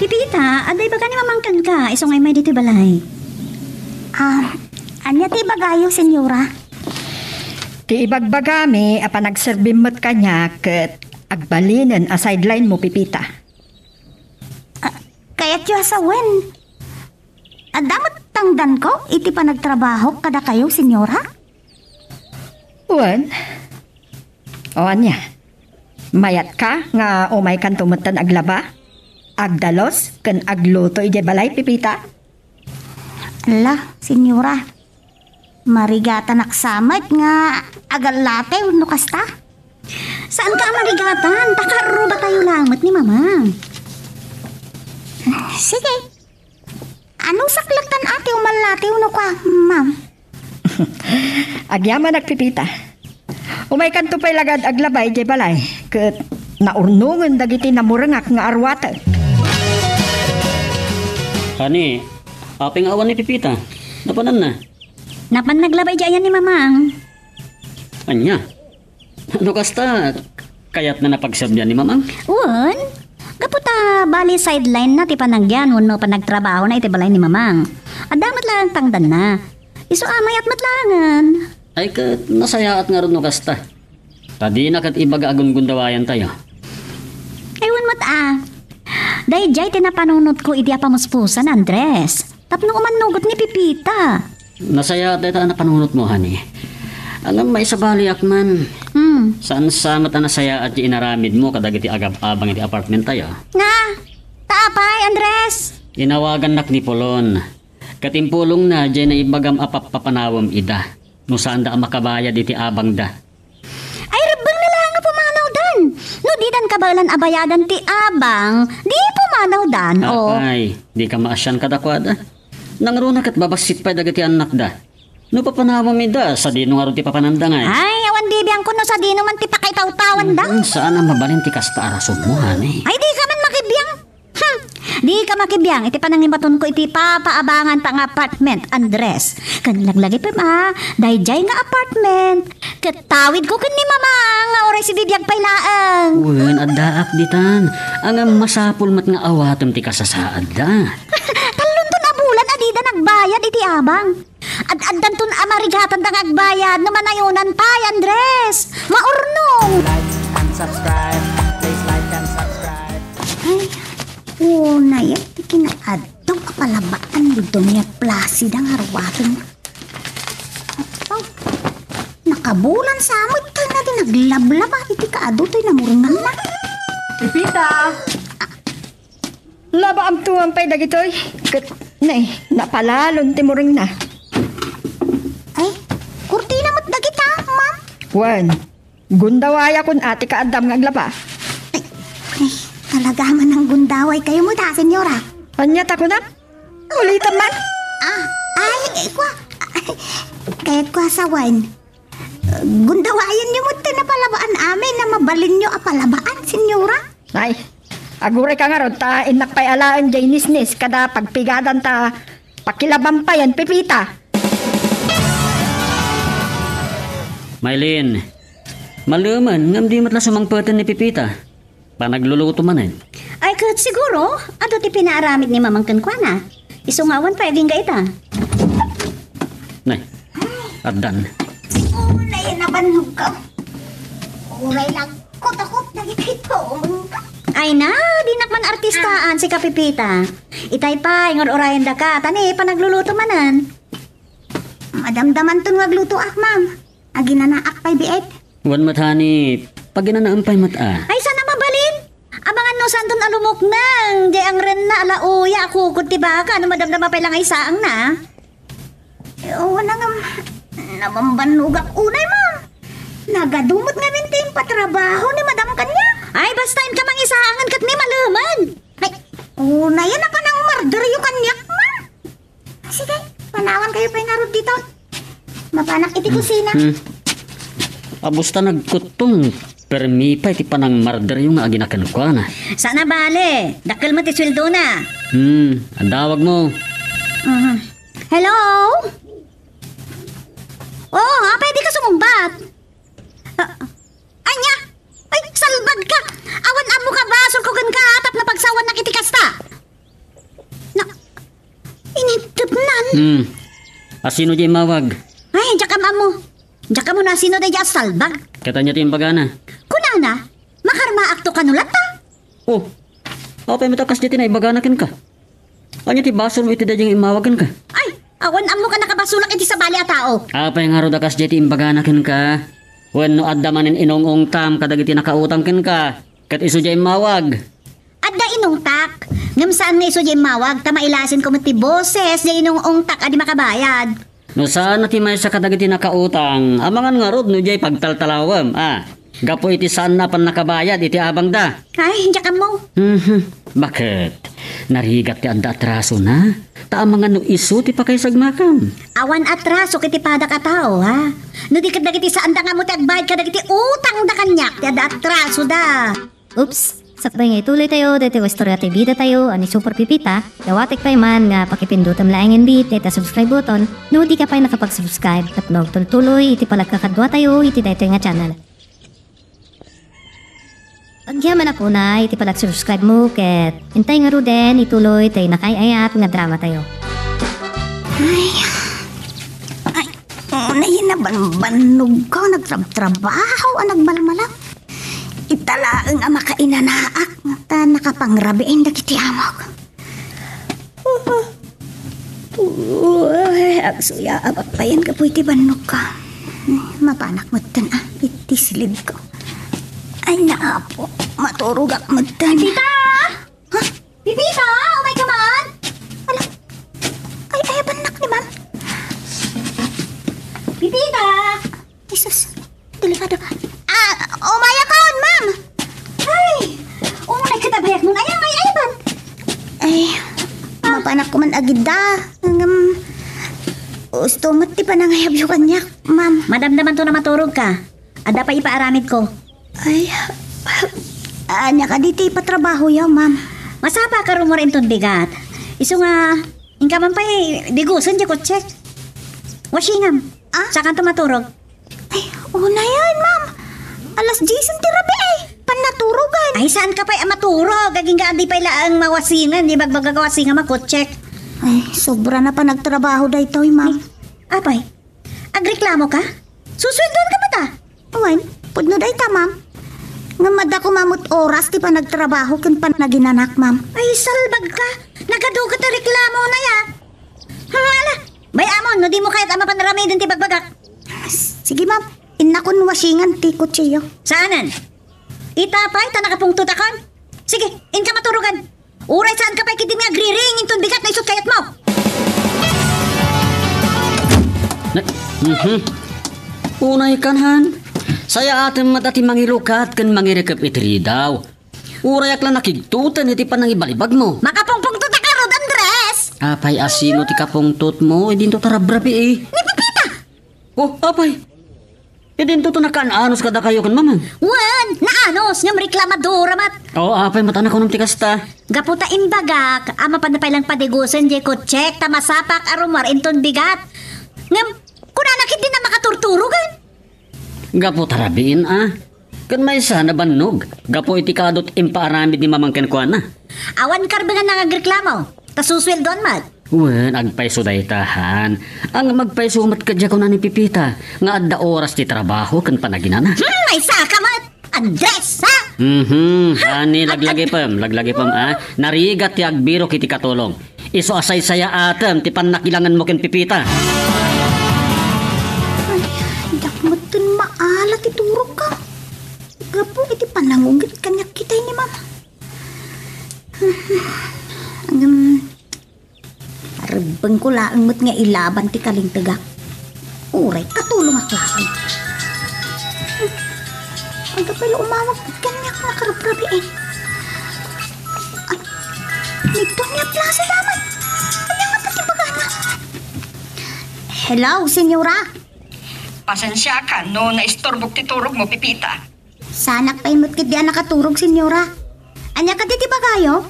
Pipita, adda ibaga ni mamang kenka, isu nga immay ditoy balay. Ah, ania ti ibagayo, senyora? Ti ibagbagami a panagserbim met kaniak ket agbalinen a sideline mo, Pipita. Ah, kayatyo a sawen. Adda met tangdanko iti panagtrabahok kadakayo, senyora? Wen. O ania? Mayatka nga umaykanto metten aglaba, agdalus, ken agluto idiay balay, Pipita? Ala, senyora. Marigatanak sa met nga agallatyo no kasta? Saanka a marigatan, ta kaarrubatayo lamet ni mamang. Sige. Ano saklattan a ti umallatiw no kua, ma'am? Agyamanak, Pipita. Umaykanto pay lagad aglaba idiay balay, ket naurnongen dagiti namurengak nga aruatek. Kani, apay nga awan ni Pipita? Napananna? Napan naglaba idiay ayan ni Mamang. Ania? No kasta, kayatna a pagserbian ni Mamang? Wen, gapu ta bali sideline na ti panagyan wenno panagtrabahona iti balay ni Mamang. Adda met laeng tangdanna. Isu a mayat met laengen. Ay ket nasayaat ngarud no kasta. Ta dina ket ibaga a gungundawayantayo. Ay, wen met a. Daydiay ti napanunotko idi a pamuspusan, Andres. Tapno umannugot ni Pipita. Nasayaat dayta a napanunotmo, honey. Ngem maisabaliak man. Hmm. Saan sa met a nasayaat ti inaramidmo kadagiti agab-abang iti apartment tayo? Nga, ta apay, Andres? Inawagannak ni Polon. Ket impulongna, diay naibagam a pappapanawem ida. No saanda a makabayad iti abangda. Ay, rebbengna la nga pumanawdan. No didan kabaelan a bayadan ti abang, di pumanawdan, o. Apay, dika maasian kadakuada. Nangruna ket babassit pay dagiti annakda. No papanawem ida, sadino ngarud ti papananda ngay? Ay, awan bibiangko no sadino man ti pakaitawtawanda. Mm, saan a mabalin ti kasta a rasonmo, honey. Ay, dika man makibiang. Hmm. Dika makibiang iti panangibatonko iti papaabanganta nga apartment, Andres. Ken laglagipem a, daydiay nga apartment ket tawidko ken ni Mama nga uray sibibiag pay laeng. Wen, addaak ditan. Ngem masapul met nga awatem ti kasasaadda. Tallonton a bulan a dida nagbayad iti abang. Ad-addanton a marigatanda nga agbayad no manayonan pay, Andres. Maurnong. Like and subscribe. Please like and subscribe. Ay, unay ti kinaaddaw a palabaan ni Doña Placida nga ruwaten. Aw, nakabulan sa amoy tayo na din naglablaba iti kaadu toy namurngan na. Pipita! Labaam tuman pay dagitoy. Ket, nay, napalalon ti murengna. Ay, kurtina met dagita, ma'am. Wen, gundawayakon a ti kaaddam nga aglaba. Ay, ay, talaga man ang gundaway kayo mo ta, senyora. Ania ta kunam? Ulitam man. Ah, ay, eh, kwa. Ay, kaya kwa sa wine. Gundawayan niyo met ti napalabaan amin a mabalin niyo a palabaan, senyora. Ay, aguray ka ngarud ta innak pay alaen jay nisnis kada pagpigadan ta pakilaban payen Pipita. Maylin, malemen ngem di met la sumangpeten ni Pipita. Panagluluto manen. Ay, ket siguro, adu ti pinaaramid ni Mamang kenkuana. Isu nga awan pay agingga ita. Nay, addan. Siguro na yan nabannog ka. Uray lang kutakot na ito. Ay na, dinak man artistaan si Kapipita. Itay pay, ngur-urayendaka, tani, panagluluto manen. Madamdaman ton nga aglutoak, ma'am. Aginanaak pay biit. Wen met, honey, paginanaem pay met a. Ay, saan a mabalin? Amangan no saanton a lumukneng, jay angrenna a la uya a kukod ti baka, no madamdama pay la nga isaangna. Eh, wen a ngem, nabambannogak unay, ma'am. Nagadu met ngamin ti impatrabaho ni Madam kaniak. Ay, basta inka mangisaangen ket ni malemen. Ay, unay a napanangmarderyo kaniak, ma'am. Sige, panawan kayo pay ngarud dito. Mapanak iti kusina. Hmm. Abus ta nagkuttong, permi pay ti panangmarderyo nga agina kenkuana. Saan a bale, dakkel met ti sueldona. Hmm, adawag mo. Mhm. Hello? Oo, apay di ka sumungbat? Ah, ania? Ay, salbag ka! Awan ammo ka basol ko ken ka tapno pagsawannak iti kasta. Na, inintepnan. Hmm. Asino di mawag? Ay, diak am-ammo. Diak ammo no asino daydi a salbag. Ket ania ti imbagana? Kunana, makarmaakto kano latta. Oh, apay met a kasdi ti naibagana kenka? Ania ti basolmo iti daydi nga immawag kenka? Ay, awan ammo ka nakabasolak iti sabali a tao. Apay ngarud a kasdi ti imbagana kenka? Wenno adda manen inung-ungtam kadagiti nakautang kenka, ket isu diay immawag? Adda inungtak, ngem saan nga isu diay immawag, ta mailasin ko met ti boses diay inung-ungtak a di makabayad. No saan a ti maysa kadagiti nakautang, amangan ngarud no diay pagtaltalawem, a, gapu iti saanna a pannakabayad iti abangda. Ay, diak ammo. Mhm. Baket? Narigat ti adda atrasona? Ta amangan no isu ti pakaisagmakam. Awan atraso iti padak a tao, ha? No di ket dagiti saanda nga ammo ti agbayad kadagiti utangda kaniak ti adda atrasoda. Oops! Sakbay nga ituloy tayo daytoy nga istorya ti bida tayo a ni Super Pipita, dawatek pay man nga pakipindutem laengen dayta subscribe button no di ka pay nakapag-subscribe tapno agtultuloy iti panagkakadua tayo iti daytoy nga channel. Agyamanak unay iti panag-subscribe mo ket intay ngaruden ituloy tay nakaay-ayat nga drama tayo. Ay, ay, unay nabanbannog ka, nagtrabtrabaho a nagmalmalang. Ita laeng a makainanaak, ta nakapangrabiin dagiti amok. Uy, agsuya, apapayan ka po iti bannogka. Mapanak metten, ah, iti silibko. Ay, naapo, maturogak metten. Pipita! Ha? Pipita! Umay ka man! Ala, ay, ay, bannak ni ma'am. Pipita! Jesus, delikado ka. Ah, umaya ka on, ma'am! Ay! Unay katabayak mo na yan, ay, ay, ban! Ay, mapanak ko man agida. Ngem, usto met ti panangayabyo kaniak, ma'am. Madamdaman to na maturog ka. Adda pay ipaaramid ko. Ay, ania kadi ti ipatrabahoyo, ma'am? Masapa ka rumor inton bigat. Isu nga, inka man pay digusen diay kotsek. Wasingam. Ah? Sakanto maturog. Ay, unayen, ma'am. Alas dies ti rabii, eh. Pannaturogan. Ay, saan ka pay a maturog? Agingga, adi pay laeng mawasingan. Di bagbagak a wasingam a kotsek. Ay, sobra na panagtrabaho daytoy, ma'am. Ay, apay, agreklamo ka? Susueldoan ka met a? Wen, pudno dayta, ma'am. Ngem adda koma met oras ti panagtrabaho ken panaginanak, ma'am. Ay, salbag ka. Nagaduka ti reklamo na ya. Hmm, ala. Bay-amon, no dimo kayat a mapan aramiden ti bagbagak. Sige, ma'am. Innakon wasingan ti kutsillo. Saanen? Ita pay, ta nakapungtotakon. Sige, inka maturogan. Uray saan ka pay ketdi nga agriring inton bigat nga isut kayatmo. Na, mhm. Unay kan, han. Sayaatem met a ti mangirukat ken mangirekep iti ridaw. Urayak la nakigtuten iti panangibalibagmo. Makapungpungtot a karud, Andres! Apay, asino ti kapungtotmo? Idinto ta rabrabii, eh. Ni Pepita! Oh, apay. Idinto to nakaan-anos kadakayo ken mamang. Wen, naanos, ngem reklamadora met. Oh, apay, met a nakunam ti kasta. Gapu ta imbagak, a mapan pay lang padigusen diay kotsek, ta masapak a rumor inton bigat. Ngem, kunana ketdi a makaturturogan. Gapu ta rabiin a. Ken maysa, nabannog. Gapu iti kadu't impaaramid ni mamang kenkuana. Awan karbengan nga agreklamo. Ta susueldoan met. Wen, agpayso dayta, han. Ang magpayso met kadiay kuna ni Pepita, nga adda oras ti trabaho ken panaginana. Hmm, maysa ka met. Andres, ha? Mhm. Ha? Ani, laglagipem, laglagipem, a. Narigat ti agbirok iti katulong. Isu a saysayaatem ti pannakilangenmo ken Pepita. Ay, diak metten maala ti turogko. Gapu iti panangunget kaniak ketdi ni Mama. Ngem, rebbengko laeng met nga ilaban ti kalintegak. Uray katulongak laeng. Adda pay la umawag kaniak nga karabrabiin. Ay, nagtungtong ni Plaza daman. Ania nga pati bagana? Hello, senyora. Pasensiakan no naistorbok ti turogmo, Pepita. Saanak pay met ketdi a nakaturog, senyora. Ania kadi ti bagayo?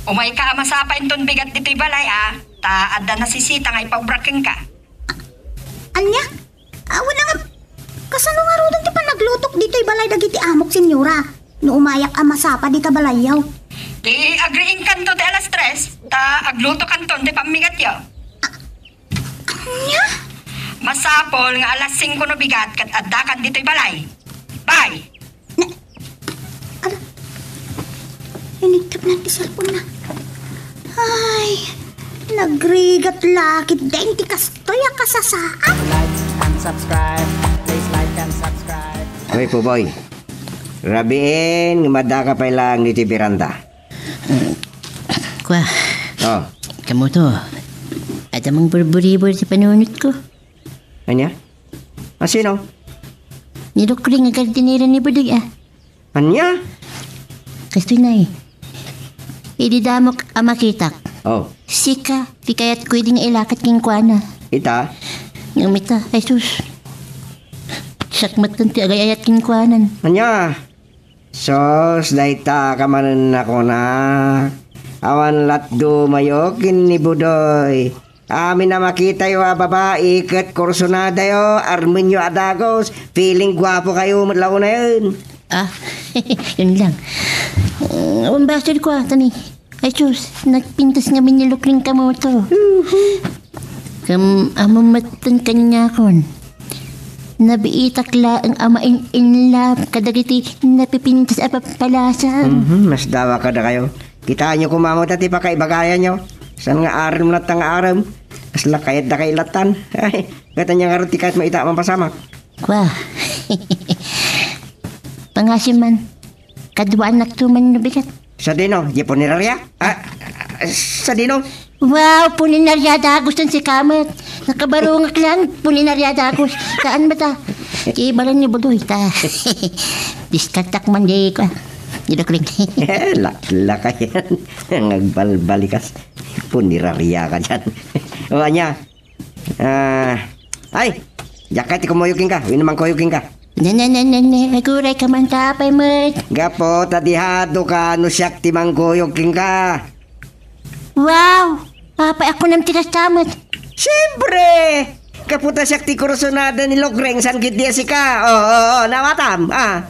Umayka a masapa inton bigat ditoy balay, a, ta adda nasisita nga ipaubra kenka. Ania? Awan a nga, kasano ngaruden ti panaglutok ditoy balay dagiti amok, senyora? No umayak a masapa dita balayyo. Ti agriingkanto ti alas tres, ta aglutokanton ti pammigatyo. Ania? Masapul nga alas singko no bigat ket addakan ditoy balay. Bye! Na, ala, inigtapnan ti cellphone na. Ay, nagrigat la ketdin ti kastoy a kasasaan. Like and subscribe. Please like and subscribe. Hoy, Puboy. Rabiin nga maddaka pay laeng ditoy beranda. Kua. Oh. Kamoto. Adda mangburburibur ti panunotko. Ania? Asino? Ni Lukring a gardinera ni Budoy, a. Ania? Kastoy na, e. Idi damok a makitak. Oh. Sika, ti kayatko idi nga ilakat kenkuana. Ita? Ngem ita, ay sus. Siak metten ti agay-ayat kenkuanan. Ania? Sus, dayta ka manen a kunak. Awan latdumayo ken ni Budoy. Amin a makitayo a babai ket kursunadayo, armenyo a dagus, feeling guapokayo met la unayen. Ah, yun lang. Mm, awan basol ko, ah, tani. Ay, sus, nagpintas ngamin ni Lukring kamoto. Kam-, ammom metten kaniakon. Nabiitak laeng a main-in love kadagiti napipintas a pappalasan. Mhm, masdawa kadakayo. Kitaenyo koma met ti pakaibagayanyo. Saan nga arem latta nga arem? Kasla kayatdaka ilatan. Ay, ket ania ngarud ti kayatmo ita a mapasamak? Kua. Pangasim man. Kaduaannakto man no bigat. Sadino, diay puneraria? Ah, sadino? Wow, puneraria dagus ti sika met. Nakabarungak lang, puneraria dagus. Saan ba ta? Ti balan ni Budoy ta. Diskartak man di ko. Di dokling. Eh, laklaka yan. Ang agbalbalikas. Puneraria ka dyan. O, ania? Ah, ay! Diak kayat ti kumuyog kenka. Wenno mangkuyog kenka. Ne, ne, ne, ne, ne. Aguray ka man ta, apay met. Gapu ta dihado ka no siak ti mangkuyog kenka. Wow! Apay a kunam ti kasta met? Siempre! Gapu ta siak ti kursunada ni Lukreng saan ket di a sika. O, o, o, naawatam, ah.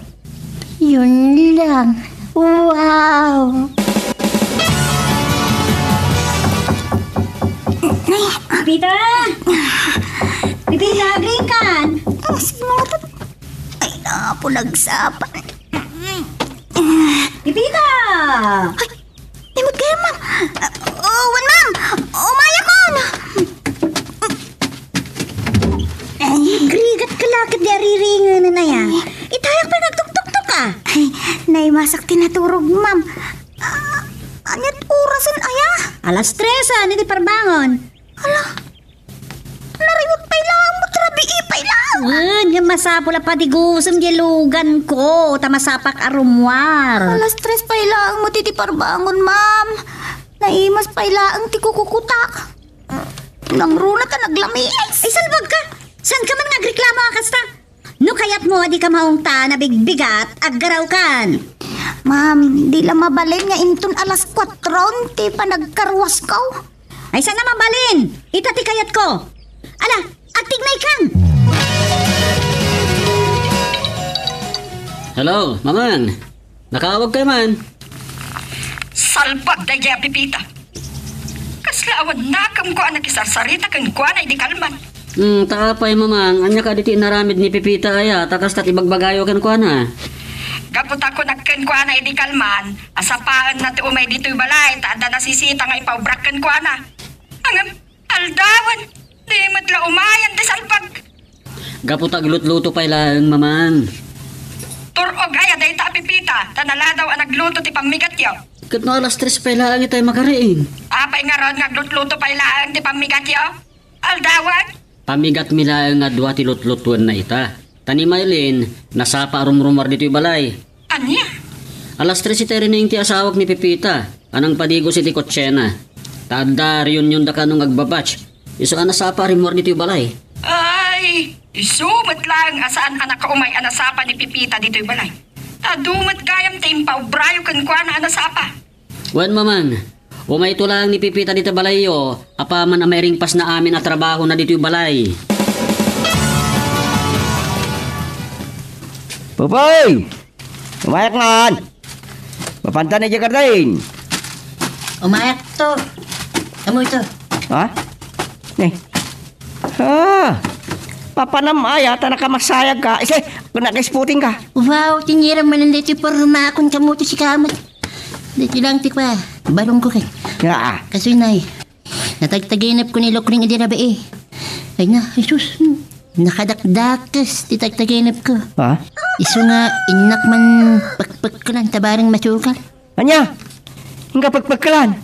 Yun lang. Wow! Pita! Pita, agrikan! Ay, napu, nagsapa. Pita! Ay, imot kayo, ma'am. Oh, wan, ma'am. Umayakon. Ay, agrigat ka lakit di ariringan na ya. Itayak pa nagtuktuktok ka. Ay, naimasak ti naturog, ma'am. Ah, aniat orasen aya? Alas tres, ah, ni di parbangon. Ala, nariwat pay laeng mo, rabii pay laeng. Wen, nga masapul a padigusem di lugan ko, ta masapak a rummuar. Alas tres pay laeng mo ti, ti parbangon, ma'am. Naimas pay laeng ti kukukutak. Nangruna ta naglami. Ay, salbag ka! Saan ka man nga agreklamo a kasta? No kayatmo a dika maungtan a bigbigat, aggaraw kan. Ma'am, di la mabalin nga inton alas kuatro ti panagkarwasko. Ay, saan a mabalin? Ita ti kayatko. Ala, agtignay kan! Hello, Mamang. Nakaawag kayo man. Salbag daydiay a Pepita. Kasla awan nakemko a nakisarsarita kenkuana idi kalman. Hmm, ta apay, Mamang, ania kadi ti inaramid ni Pepita aya, ta kasta ti ibagbagayo kenkuana? Gapu ta kunak kenkuana idi kalman, a sapaenna ti umay ditoy balay, ta adda nasisita nga ipaubrak kenkuana. Ngem, aldawen, di met la umayan ti salbag. Gapu ta aglutluto pay laeng, Mamang. Tur-og aya dayta a Pepita, ta naladaw a nagluto ti pammigatyo. Ket no alas tres pay laeng itay makariing? Apay ngarud nga aglutluto pay laeng ti pammigatyo? Aldawen? Pammigatmi laeng nga dua ti lutlutuenna ita. Ta ni Maylin, nasapa a rumrumuar ditoy balay. Ania? Alas tres itay riniing ti asawak ni Pepita a nangpadigos iti kotsena. Ta adda reunionda kano nga agbabatch. Isu a nasapa a rimmuar ditoy balay. Ay, isu met laeng a saan a nakaumay a nasapa ni Pepita ditoy balay. Ta adu met gayam ti impaubrayo kenkuana a nasapa. Wen, Mamang, umayto laeng ni Pepita ditoy balayyo, apaman a mairingpasna amin a trabahona ditoy balay. Pupoy! Umayak ngan! Mapantan idiay garden! Umayakto. Amo ito. Ha? Ne? Ah! Papanam aya ta nakamasayag ka. Ise, kung nakaisputing ka. Wow, tinira man daytoy pormakon kamoto si kamat. Daytoy lang ti kua, barong ko kay. Nga, ah. Kasoy, Nay. Natagtaginep ko ni Lokring idi rabii. Ay na, Jesus. Nakadakdakes ti tagtaginep ko. Ha? Isu nga innak man pekpekkelan ta bareng masukar. Ania? Inka pekpekkelan?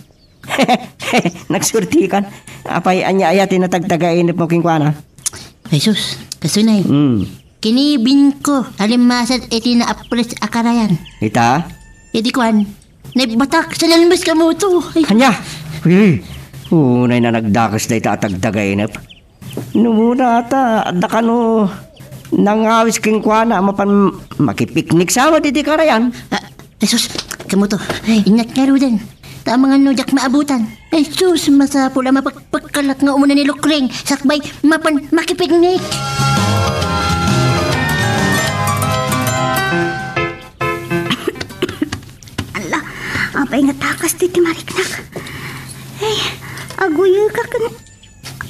Nagsurtikan. Apay, ania aya ti natagtagainep mo kenkuana? Jesus, kasunay. Hmm. Kinibin ko a limmasat iti naapres a karayan. Ita? Iti kuan, naibatak sa nalmes kamoto. Ay. Ania? Uy, unay na nagdakes dayta a tagtagainep. No, muna ta, adda kano nangawis kenkuana, mapan makipiknik sa met iti karayan. Ah, Jesus, kamoto. Ay. Innak ngaruden. Ta amangan no diak maabutan. Ay, sus, masapul a mapagpagkalak nga umuna ni Lokring. Sakbay, mapan makipiknik. Ala, apay nga takas ti timariknak. Ay, aguyekak.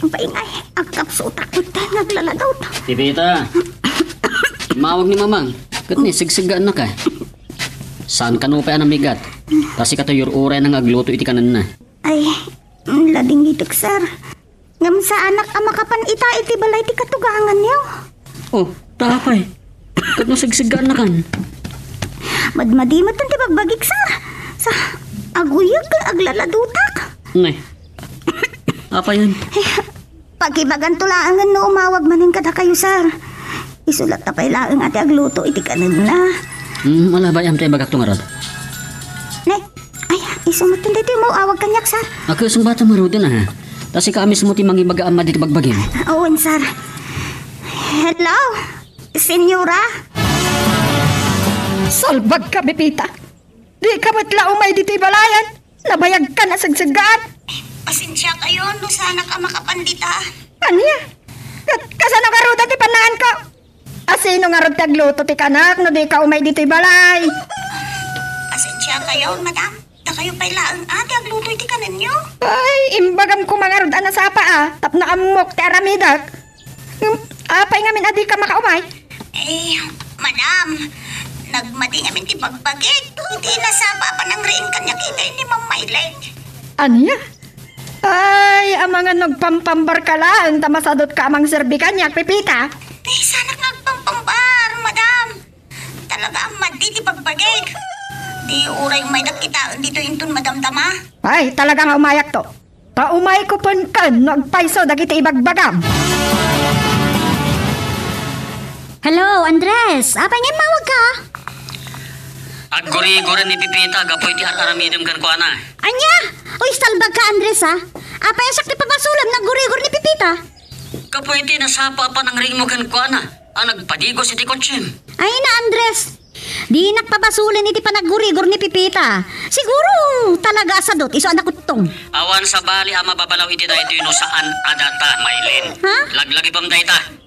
Apay ngay, agkapsutak met ta naglaladawta. Pepita, immawag ni Mamang. Ket ni, sigseggaannak a. Saan kano pay a namigat? Ta sikato yur-uray na nga agluto iti kanenna. Ay, Ladingitek, sir. Ngem saanak a makapan ita iti balay ti katuganganyo. Oh, ta apay? Ket no sigsiggaannakan? Madmadi met ti bagbagik, sir. Sa, aguyag ken aglaladutak. Nay. Apayen? Pakibaganto laengen no umawag manen kadakayo, sir. Isu latta pay laeng a ti agluto iti kanenna. Hmm, ala, bay-am ta ibagakto ngarud. Ne, ay, isu met daytoy mo awag kaniak, sir. Agkasungbatam ngaruden, ha? Ta sika a mismo ti mangibaga a madi ti bagbagim. Wen, sir. Hello, senyora? Salbagka, Pepita. Dika met la umay ditoy balayan. Nabayagkan a sigsiggaan. Pasensiakayon no saanak a makapan dita. Ania? Ket kasano ngarud ti pannaanko? Asino ngarud ti agluto ti kanak no dika umay ditoy balay? Pasensiakayon, madam. Dakayo pay laeng a ti agluto iti kanenyo. Ay, imbagam koma ngarud a nasapa a tapno ammok ti aramidek. Ngem apay ngamin a dika makaumay? Eh, madam, nagmadi ngamin ti bagbagik. Iti nasapa a panangriing kaniak ita ni Ma'am Maylin. Ania? Ay, amangan no agpampambarka laeng ta masadutka a mangserbi kaniak, Pepita. Eh, saanak nga agpampambar, madam. Talaga a madi ti bagbagik. Di uray umaydak kitaen ditoy inton madamdama. Ay, talaga nga umayakto. Ta umayko pay ken no agpayso dagiti ibagbagam. Hello, Andres. Apay nga immawagka? Agguriguren ni Pepita gapu iti ar-aramidem kenkuana. Ania? Uy, salbagka, Andres, a. Apay a siak ti pabasolem no aggurigor ni Pepita? Gapu iti nasapa a panangriingmo kenkuana a nagpadigos iti kotsem. Ay na, Andres. Dinak pabasolen iti panaggurigor ni Pepita. Siguro, talaga a sadut, isu a nakuttong. Awan sabali a mababalaw iti daytoy no saan a data, Maylin. Ha? Laglagipem dayta.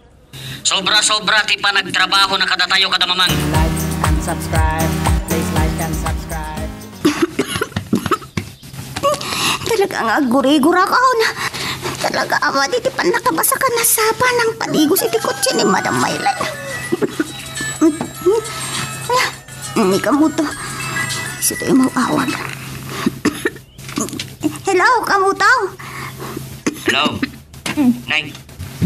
Sobra-sobra ti panagtrabahona kadatayo kada mamang. Like and subscribe. Please like and subscribe. Talaga nga aggurigurakon. Talaga a madi ti pannakabasa ken nasapa a nangpadigos iti kotse ni Madam Maylin. Ni Kamuto. Isu ti immawawag. Hello, Kamuto. Hello. Nay,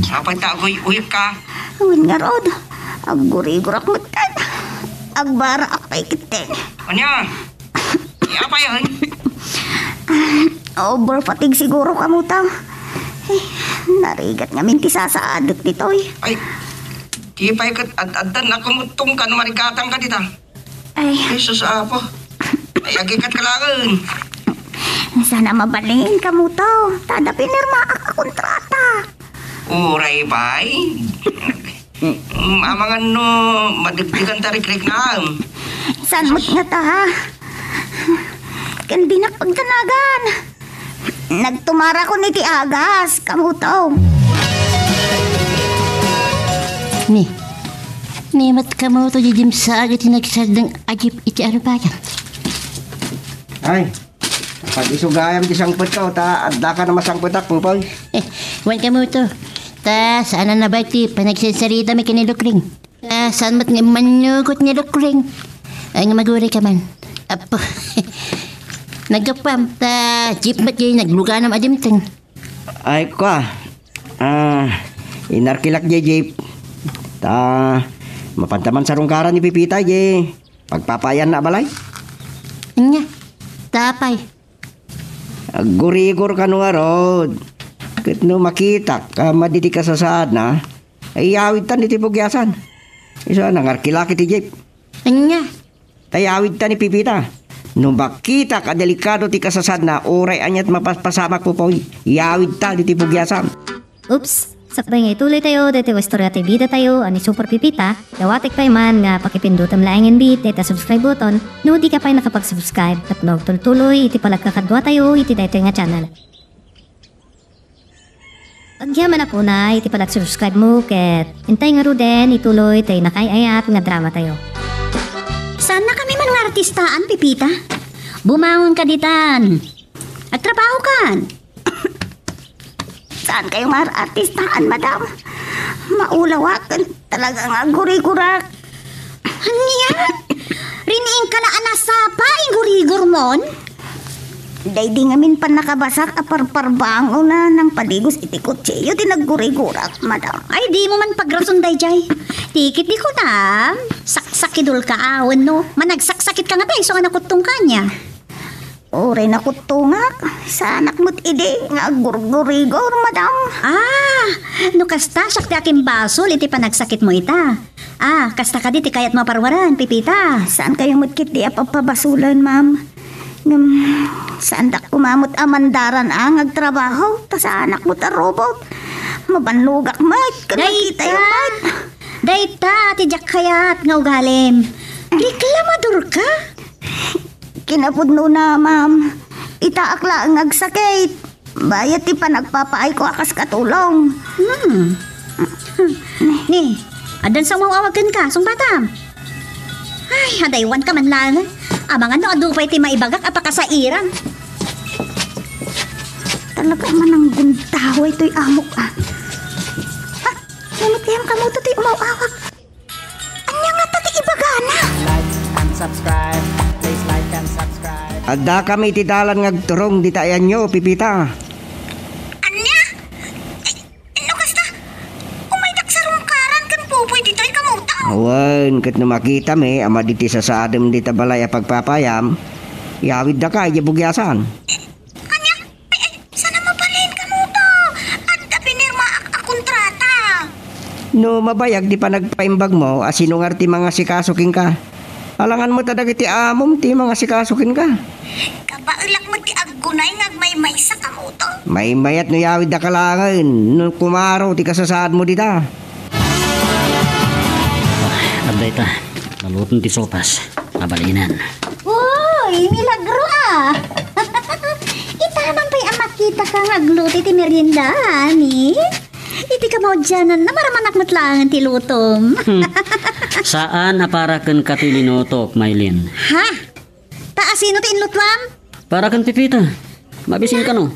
apay ta aguy-uyka? Awan ngarud. Aggurigurak met ken. Agbaraak pay ketdi. Ania? Apay, ay? Over fatigue siguro, Kamuto. Eh, narigat ngamin ti sasaadek ditoy. Ay, di pay ket ad-addan a kumuttongka no marigatangka dita. Ay. Jesus, Apo. Ay, agikkatka laeng. Saan a mabalin, Kamuto. Ta adda pinirmaak a kontrata. Uray pay. Mm, amangan no madegdegan ta rikriknam. Saan met ngata, ha? Ken dinak pagdanagan. Nagtumarakon iti agas, Kamuto. Ni, ni met Kamuto, didim sa iti nagsardeng a jeep iti arubayan. Ay, pag-isugayam ti sangpetko, ta addaka na masangpetak, Pupoy. Eh, wen, Kamuto. Ta, saan a nabay ti panagsarsarita mi ken ni Lukring. Ah, saan met nga immanugot ni Lukring? Ay, nga magurayka man. Apo. Naggapuam, ta jeep met jay nagluganam a dimteng. Ay, kua. Ah, inarkilak jay jeep. Ta, mapanta man sarungkaran ni Pipita jay pagpapaayanna a balay. Ania? Ta apay? Aggurigor kano ngarud. Ket no makitak a madi ti kasasaadna, ay iyawidtan iti pugiasan. Isu a nangarkilak iti jeep. Ania? Ta iyawidtan ni Pipita. No makitak a delikado ti kasasaadna, uray aniat mapaspasamak, Pupoy, iyawidtan iti pugiasan. Oops! Sakbay nga ituloy tayo daytoy nga istorya ti bida tayo a ni Super Pipita, dawatek pay man nga pakipindutem laengen bi dayta subscribe button no di ka pay nakapag-subscribe tapno agtultuloy iti panagkakadua tayo iti daytoy nga channel. Agyaman a kunay iti panag-subscribe mo ket intay ngaruden ituloy tay nakaay-ayat nga drama tayo. Saan na kami man nga artistaan, Pipita? Bumangon ka ditan. Agtrabaho kan. Saan kayo nga artistaan, madam? Maulawaken talaga nga aggurigurak. Ania? Riniing ka la a nasapa, inggurigor mon? Daydi ngamin pannakabasak a parparbangona nangpadigos iti kutsilio ti naggurigurak, madam. Ay, dimo man pagrason daydiay. Ti ket di kunam, saksakidulka a wenno managsaksakit ka ngata isu nga nakuttongka ania? Uray nakuttongak, saanak met idi nga aggurgurigor, madam. Ah, no kasta, siak ti akimbasol iti panagsakitmo ita. Ah, kasta kadi ti kayatmo a parwaran, Pepita? Saankayo met ketdi a papabasolen, ma'am. Ngem, saandak koma met a mandaran a nga agtrabaho, ta saanak met a robot. Mabannogak met, ken Dayta! Nakitayo met. Dayta ti diak kayat nga ugalim. Reklamador ka? Kinapudnona, ma'am. Itaak laeng nga agsakit. Bayat ti panagpapaayko a kas katulong. Hmm. Ni, addan sa umaw-awag kenka, sungbatam. Ay, adaywanka man laeng. Amangan no adu pay ti maibagak a pakasairan. Talaga a mananggundaway toy amok, ah. Ha? Namit kayam kamoto toy umaw-awag. Ania ngata ti ibagana? Like and subscribe. Please like and subscribe. Addakami iti dalan nga agturong dita ayanyo, Pepita. Ania? Inno kasta, umaydak sarungkaran ken Popoy ditoy kamoto. Awan, ket no makitami a madi ti sasaadem dita balay a pagpapayam, iyawiddaka idiay bugiasan. Ania? Ay, ay, saan a mabalin kamoto? Adda pinirmaak a kontrata. No mabayag ti panagpaimbagmo, a sino ngarud ti mangasikaso kenka? Alangan met a dagiti amom ti mangasikaso kenka. Kabaelak met ti aggunay nga agmaymaysa kamoto. Maymayat no iyawiddaka laengen, no kumaro ti kasasaadmo dita. Adda ita, naluton ti sopas. Mabalinan. Uy, milagro, ah! Ita man pay a makitaka nga agluto iti merienda, ani? Iti kamaudiananna, maramanak met laengen ti lutom. Hmm. Saan a para kenka ti linutok, Maylin. Ha? Ta asino ti inlutuam? Para ken Pepita. Mabisin kano?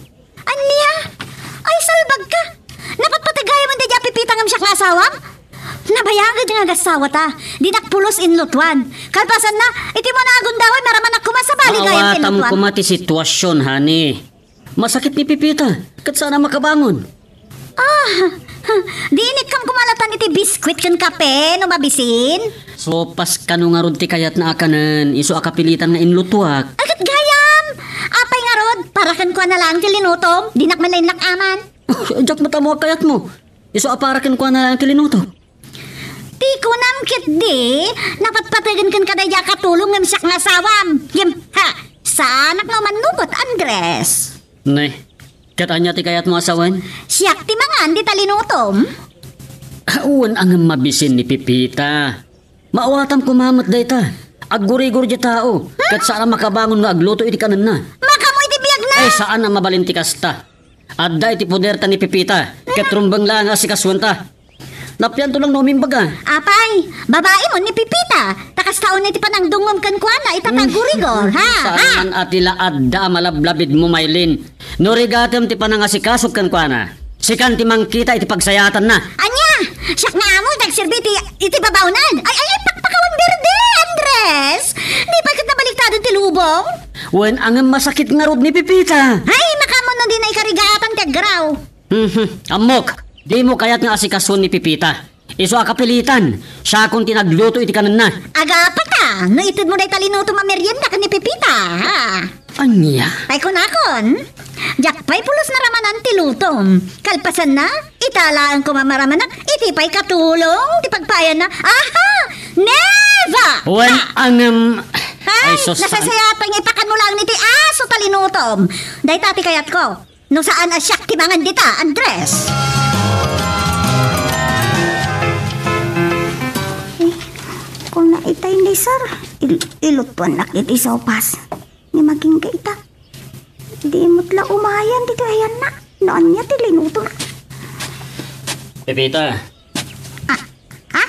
Ania? Ay, salbagka! Napatpateg gayam daydiay a Pepita ngem siak nga asawam? Nabayag nga agasawata. Dinak pulos inlutuan. Kalpasanna, iti mo nga agundaway, maramanak koma sabali gayam Maawatam inlutuan. Koma ti sitwasyon, honey. Masakit ni Pepita, ket saan a makabangon. Ah, di inikkam koma latan iti biskuit ken kape no mabisin? Sopas kano ngarud ti kayatna a kanen, isu a kapilitan nga inlutuak. Ay, ket gayam! Apay ngarud, para kenkuana laeng ti linutom, dinak man la inlak-aman. Diak met ammo a kayatmo. Isu a para kenkuana laeng ti linutok. Ti kunam ketdi, napatpategen kenka daydiay a katulong ngem siak nga asawam. Ngem, ha, saanak nga umannukot, Andres. Ne, ket ania ti kayatmo a sawen? Siak ti mangan dita linutom. Wen a ngem mabisin ni Pepita. Maawatam koma met dayta. Aggurigor diay tao, ket saan a makabangon nga agluto iti kanenna. Makaammo iti biagna! Ay, saan a mabalin ti kasta. Adda iti poderta ni Pepita, ket rumbeng laeng a asikasuenta. Napianto lang no umimbaga. Apay, babaimon ni Pepita. Ta kasta unay ti panangdungngom kenkuana, ita ta aggurigor, ha? Saan man a ti la adda a malablabidmo, Maylin. No rigatem ti panangasikasok kenkuana, sikan ti mangkita iti pagsayaatanna. Ania? Siak nga amo ti agserbi iti, iti babaonan. Ay, ay, ay, pakpakawan berde, Andres! Di pay ket nabaliktaden ti lubong? Wen a ngem masakit ngarud ni Pepita. Ay, makaammo no dina ikarigaatan ti aggaraw. Mhm. Ammok, dimo kayat nga asikasuon ni Pepita. Isu a kapilitan, siakon ti nagluto iti kanenna. Agapata, no itedmo dayta linutom a merienda ken ni Pepita, ha? Ania? Pay kunakon, diak pay pulos naramanan ti lutom. Kalpasanna, ita laeng koma maramanak iti pay katulong ti pagpaayanna. Aha! Neva! Wen a ngem, ay, sus, saan. Nasasayat pay nga ipakanmo laeng iti aso ta linutom. Dayta ti kayatko. No saan a siak ti mangan dita, Andres? Eh, kuna itay ni Sir, il-, ilutuannak iti sopas. Ngem agingga ita. Di met la umayan ditoy ayanna. No ania ti linutona? Pepita. Ah, ha?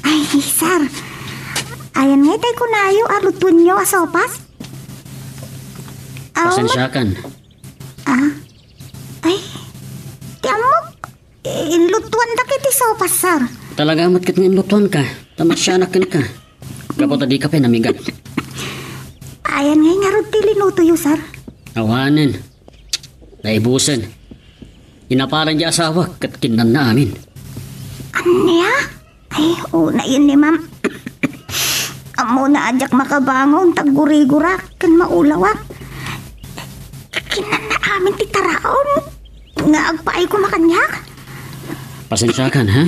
Ay, Sir. Ayan nga itay kunayo a lutuenyo a sopas? Aw, pasensiakan. Ah. Ay, ti ammok. Inlutuandak iti sopas, Sir. Talaga met ket nga inlutuanka. Ta masianak kenka. Gapu ta dika pay namigat. Ayan nga ngarud ti linutoyo, Sir. Awanen. Naibusen. Inapalan ti asawak ket kinnanna amin. Ania? Ay, unayen ni Ma'am. Ammona a diak makabangon, ta gurigurak ken maulawak. Kinnanna amin ti taraon nga agpaay koma kaniak. Pasensiakan, ha?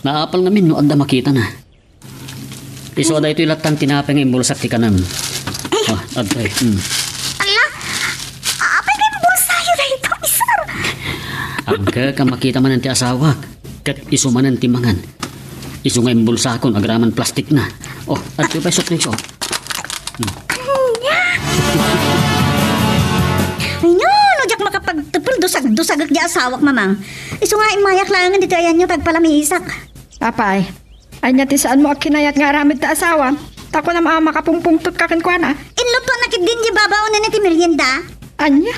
Naapal ngamin no adda makitana. Isu a daytoy latta ti tinapay nga imbulsak ti kanem. Oh, adtoy. Hmm. Ala, apay nga imbulsayo daytoy, sir? Agka ka makita manen ti asawak, ket isu manen ti mangan. Isu nga imbulsakon agraman plastikna. Oh, adtoy pay soft drinks, oh. Hmm. Ania? Ay, no, no, diak makapagtepel, dusag-dusagek ti asawak, mamang. Isu nga immayak laengen ditoy ayanyo, tagpalamisak. Apay, ania ti saanmo a kinayat nga aramid ta asawam? Ta kunam a makapumpungtotka kenkuana. Inluttuanna ketdin ti babaonen iti merienda. Ania?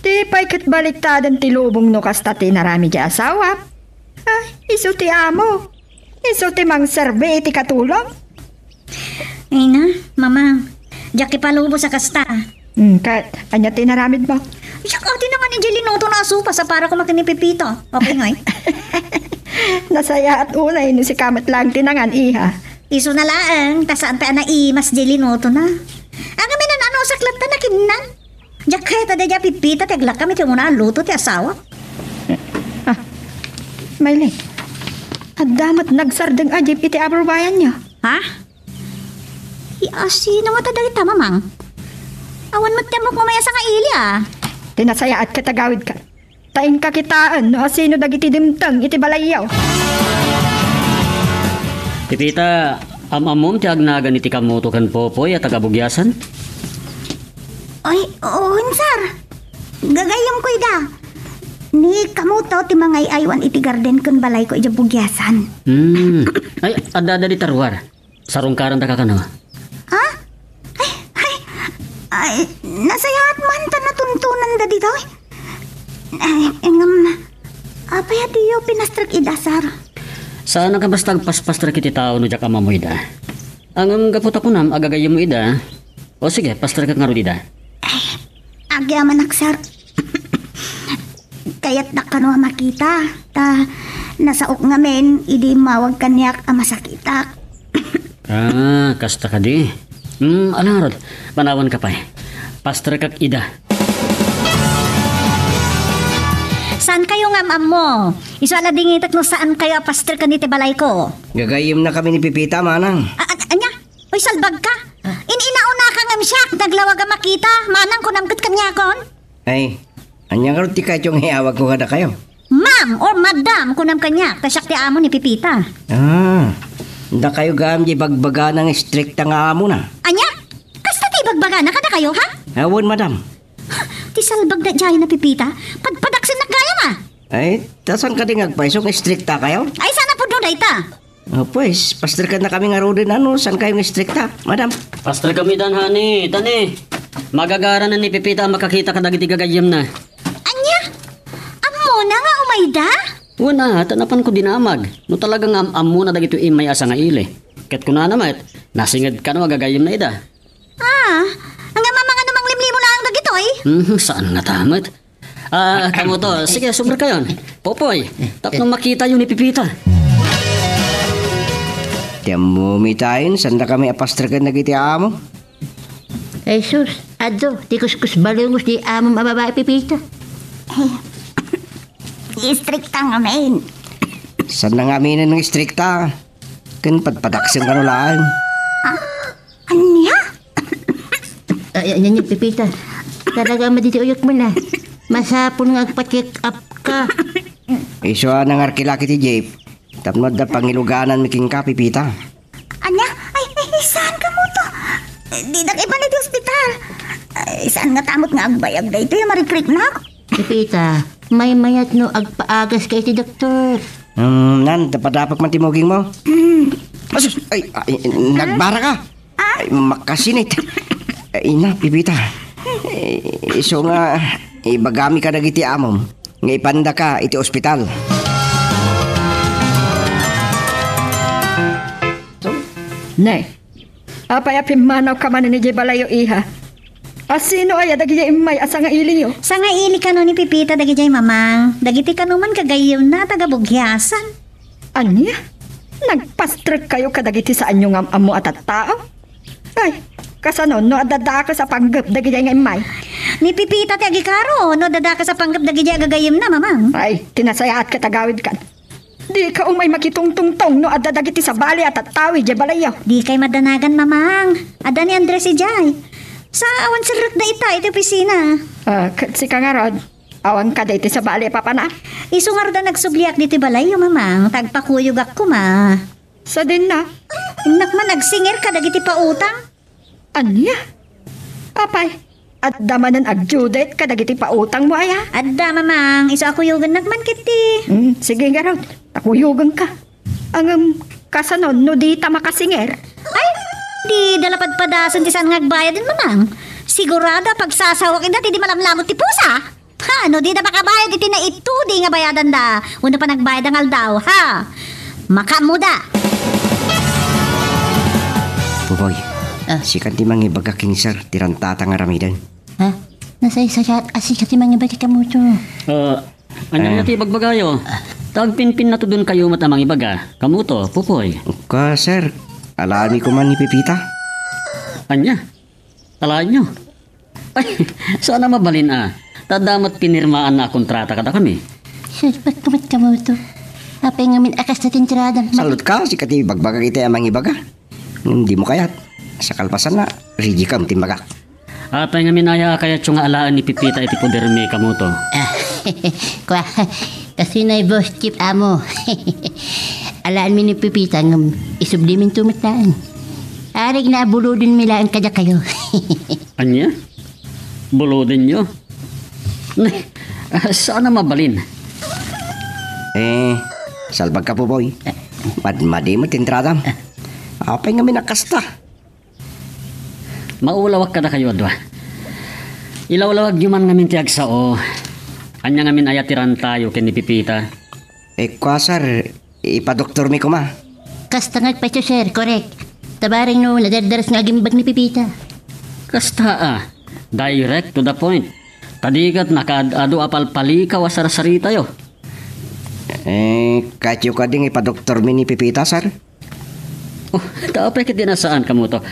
Ti pay ket baliktaden ti lubong no kasta ti inaramid ti asawam. Ay, isu ti amo. Isu ti mangserbi iti katulong. Ay na, mamang. Diak ipalubos a kasta. Hmm, ket, ania ti inaramidmo? Siak, adi na nga ni Jelly Noto na asupas a para koma ken ni Pepita. Apay ngay? Nasayaat unay no sika met laeng ti nangan, iha. Isu na laeng, ta saan pay a naimas Jelly Noto na. Ang amin ano, saklat na nakinnan. Diak kayat a daydiay a Pepita ti aglakkam iti umuna a luto ti asawa. Ah, Maylin, adda met nagsardeng a jeep iti aburbayanyo. Ha? Asino ngata dayta, mamang? Awan met ti ammok mamay a sangaili, a. Ti nasayaat ket agawidka. Ta inka kitaen no asino dagiti dimteng iti balayyo. Pepita, am-ammom ti agnagan iti Kamoto ken Popoy a taga-Bugiasan? Ay, oo, sir. Gagayyemko ida. Ni Kamoto ti mangay-aywan iti garden ken balayko idiay Bugiasan. Hmm. Ay, adda-adda dita ruar. Sarungkarandaka kano? Ha? Ay, ay, ay, nasayaat man ta natuntonanda ditoy. Ay, ngem, apay a diyo pinastrek ida, sir? Saan a kabasta agpaspastrek iti tao no diak ammo ida. Ngem gapu ta kunam a gagayyemmo ida. O sige, pastrekek ngarud ida. Ay, agyamanak, sir. Kayatdak kano a makita, ta nasaok ngamin idi immawag kaniak a masakitak. Ah, kasta kadi. Hmm, ala ngarud, panawanka pay. Pastrekek ida. Saan kayo nga am-ammo? Isu a nadingitek no saan kayo a pastreken iti balayko. Gagayyemnakami ni Pepita, manang. A-, a-, ania? Uy, salbagka. In-inaunaka ngem siak, naglawag a makita, manang kunam ket kaniakon. Ay, ania ngarud ti kayatyo nga iawagko kadakayo? Ma'am or madam, kunam kaniak, ta siak ti amo ni Pepita. Ah, dakayo gayam diay ibagbagana nga istrikta nga amona. Ania? Kasta ti ibagbagana kadakayo, ha? Awan, madam. Ti salbag daydiay na Pepita, padpadaksennak gayam, a. Ay, ta saan kadi nga agpayso nga istrikta kayo? Ay, saan a pudno dayta? Ah, pues, pastrekennakami ngaruden no saan kayo nga istrikta, madam. Pastrekam idan, honey. Tani, magagaranen ni Pepita a makakita kadagiti gagayyemna. Ania? Ammona nga umayda? Wen a, ta napanko dinamag. No talaga nga am-ammona dagitoy immay a sangaili. Ket kunana met, nasinged kano a gagayyemna ida. Ah, nga mamang ano manglimlimo laeng dagitoy? Hmm, saan ngata met? Ah, kamoto. Sige, subrekayon. Popoy, tapno makitayo ni Pepita. Ti ammomi tayen, saandakami a pastreken dagiti amo? Ay, sus, adu, ti kuskus balungos ti amom a babai, Pepita. Istrikta ngamin. Saanna nga aminen nga istrikta? Ken padpadaksem kano laeng. Ania? Ay, ay, ay, Pepita. Talaga madi ti uyokmo na. Masapul nga agpa-check up ka. Isu a nangarkilak iti jeep. Tapno adda pangilugananmi kenka, Pepita. Ania? Ay, ay, ay, saan kamo to? Didak ipan iti ospital. Ay, saan nga tamot nga agbayag daytoy a marikriknak? Pepita, maymayat no agpaagas ka iti doktor. Hmm, nan, dapadapek man ti mugingmo. Hmm. Asus, ay, ay, nagbara ka. Ah? Ay, makasinit. Ay, na, Pepita. Ay, isu nga, ibagami kadagiti amom nga ipandaka iti ospital. Ne, apay a pimmanawka manen idiay balayyo, iha? A, sino aya dagidiay immay a sangailiyo? Sangaili kano ni Pepita dagidiay, Mamang. Dagiti kano man gagayyemna a taga-Bugiasan. Ania? Nagpastrek kayo kadagiti saanyo nga am-ammo a tattao? Ay, kasano no adda dakes a panggep dagidiay nga immay? Ni Pepita ti agikaro no adda dakes a panggep dagidiay a gagayyemna, Mamang. Ay, ti nasayaat ket agawidkan. Dika umay makitungtungtong no adda dagiti sabali a tattao idiay balayyo. Dikay madanagan, Mamang. Adda ni Andres idiay. Sa awan serrekda ita iti opisina. Ah, ket sika ngarud, awanka daytoy sabali a papanam? Isu ngarud a nagsubliak ditoy balayyo, Mamang, ta agpakuyogak koma. Sadinna? Innak man agsinger kadagiti pautang. Ania? Apay, adda manen agdue date kadagiti pautangmo aya? Adda, Mamang. Isu a kuyogennak man ketdi. Hmm, sige ngarud, ta kuyogenka. Ngem, kasano no dita makasinger? Ay, dida la padpadasen ti saan nga agbayad, Mamang. Sigurado a pagsasawak ida ti di malamlamot ti pusa. Ha, no dida makabayad iti naitudi nga bayadanda, wenno panagbayad nga aldaw, ha? Makaammoda. Pupoy, ah, sika ti mangibaga ken sir ti rantata nga aramiden. Ha? Nasaysayaat a sika ti mangibaga, Kamoto. Ah, ania, ah, ti ibagbagayo? Ta agpinpinnatudonkayo met a mangibaga. Kamoto, Pupoy. Ka, sir, alaenmi koma ni Pepita. Ania? Alaenyo? Ay, saan a mabalin a. Ta adda met pinirmaanna a kontrata kadakami. Salbagko met, Kamoto. Apay ngamin a kasta ti entrada? Salutka, sika ti ibagbagak iti a mangibaga. Ngem dimo kayat. Sa kalpasanna, ready kam ti imbagak. Apay ngamin aya a kayatyo nga alaen ni Pepita iti podermi, Kamoto? Ah, kua, kastoy ni Boss Chief, amo. Alaenmi ni Pepita ngem isubliminto met laeng. Arigna a bulodenmi laeng kadakayo. Ania? Bulodenyo? Ne, ah, saan a mabalin? Eh, salbagka, Pupoy. Madmadi met ti entradam. Apay ngamin a kasta? Maulawak kadakayo a dua. Ilawlawagyo man ngamin ti agsao. Ania ngamin aya ti rantayo ken ni Pepita? Eh, kua, sir, ipadoktormi koma. Kasta nga agpayso, sir, korek. Ta bareng no nadardaras nga agimbag ni Pepita. Kasta a, direct to the point. Ta di ket nakaad-adu a palpalikaw a sarsaritayo. Eh, kayatyo kadi nga ipadoktormi ni Pepita, sir? Oh, ta apay ket di na saan, Kamoto?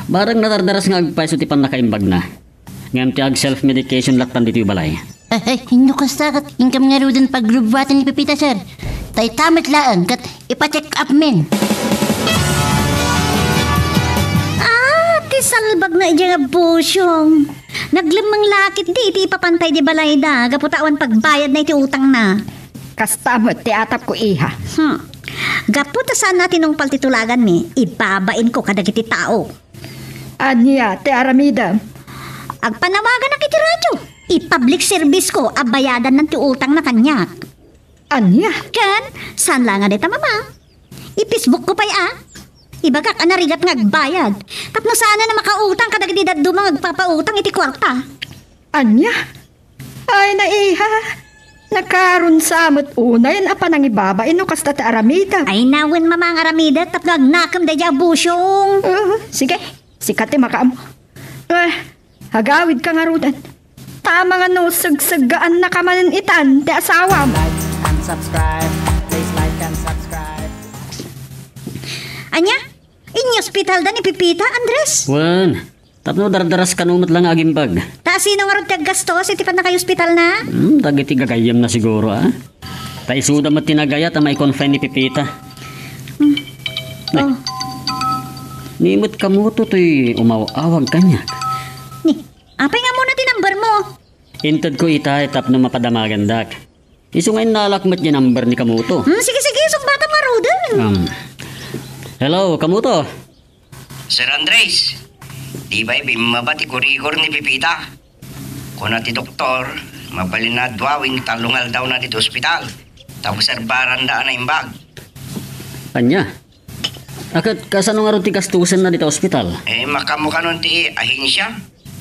Bareng nadardaras nga agpayso ti pannakaimbagna. Ngem ti ag-self-medication lattan ditoy balay. Ay, ay, inno kasta ket inkam ngaruden pagrubbuatan ni Pepita, sir. Ta ita met laeng ket ipa-check up men. Ah, ti salbagna idiay nga busyong. Naglemmeng la ketdi iti ipapantay di balayda gapu ta awan pagbayadna iti utangna. Kasta met ti atapko, iha. Hmm. Gapu ta saanna tinungpal ti tulaganmi, ibabainko kadagiti tao. Ania ti aramidem? Agpanawaganak iti radio. I-public service ko a bayadanna ti utangna kaniak. Ania? Ken, saan la nga dayta, Mama? I-Facebook ko pay a. Ibagak a narigat nga agbayad. Tapno saanen a makautang kadagiti dadduma nga agpapautang iti kuarta. Ania? Ay, naiha. Nakaron sa met unayen a panangibabain no kasta ti aramidem. Ay, nawen, Mama, nga aramidek tapno agnakem daydiay a busyong. Uh, sige, sika ti makaammo. Ah, agawidka ngaruden. Ta amangan no segseggaannaka manen itan ti asawam. Like and subscribe. Please like and subscribe. Ania? Iniospitalda ni Pepita, Andres? Wen, tapno dardaras kano met la nga agimbag. Ta sino ngarud ti aggastos iti pannakayospitalna? Hmm, dagiti gagayyemna siguro, a. Ta isuda met ti nagayat a mai-confine ni Pepita. Hmm. Ay. Oh. Ni met Kamoto toy umaw-awag kaniak. Ni, apay nga ammona ti number mo? Intedko itay tapno mapadamagandak. Isu nga innalak met diay number ni Kamoto. Hmm, sige, sige, sungbatam ngaruden. Um, hello, Kamoto. Sir Andres, di bay bimmaba ti kurikor ni Pepita? Kuna ti doktor, mabalin a dua wenno tallo nga aldawna ditoy ospital. Ta obserbaranda a naimbag. Ania? A, ket kasano ngarud ti gastosenna dita ospital? Eh, makaammo kanon ti ahensia?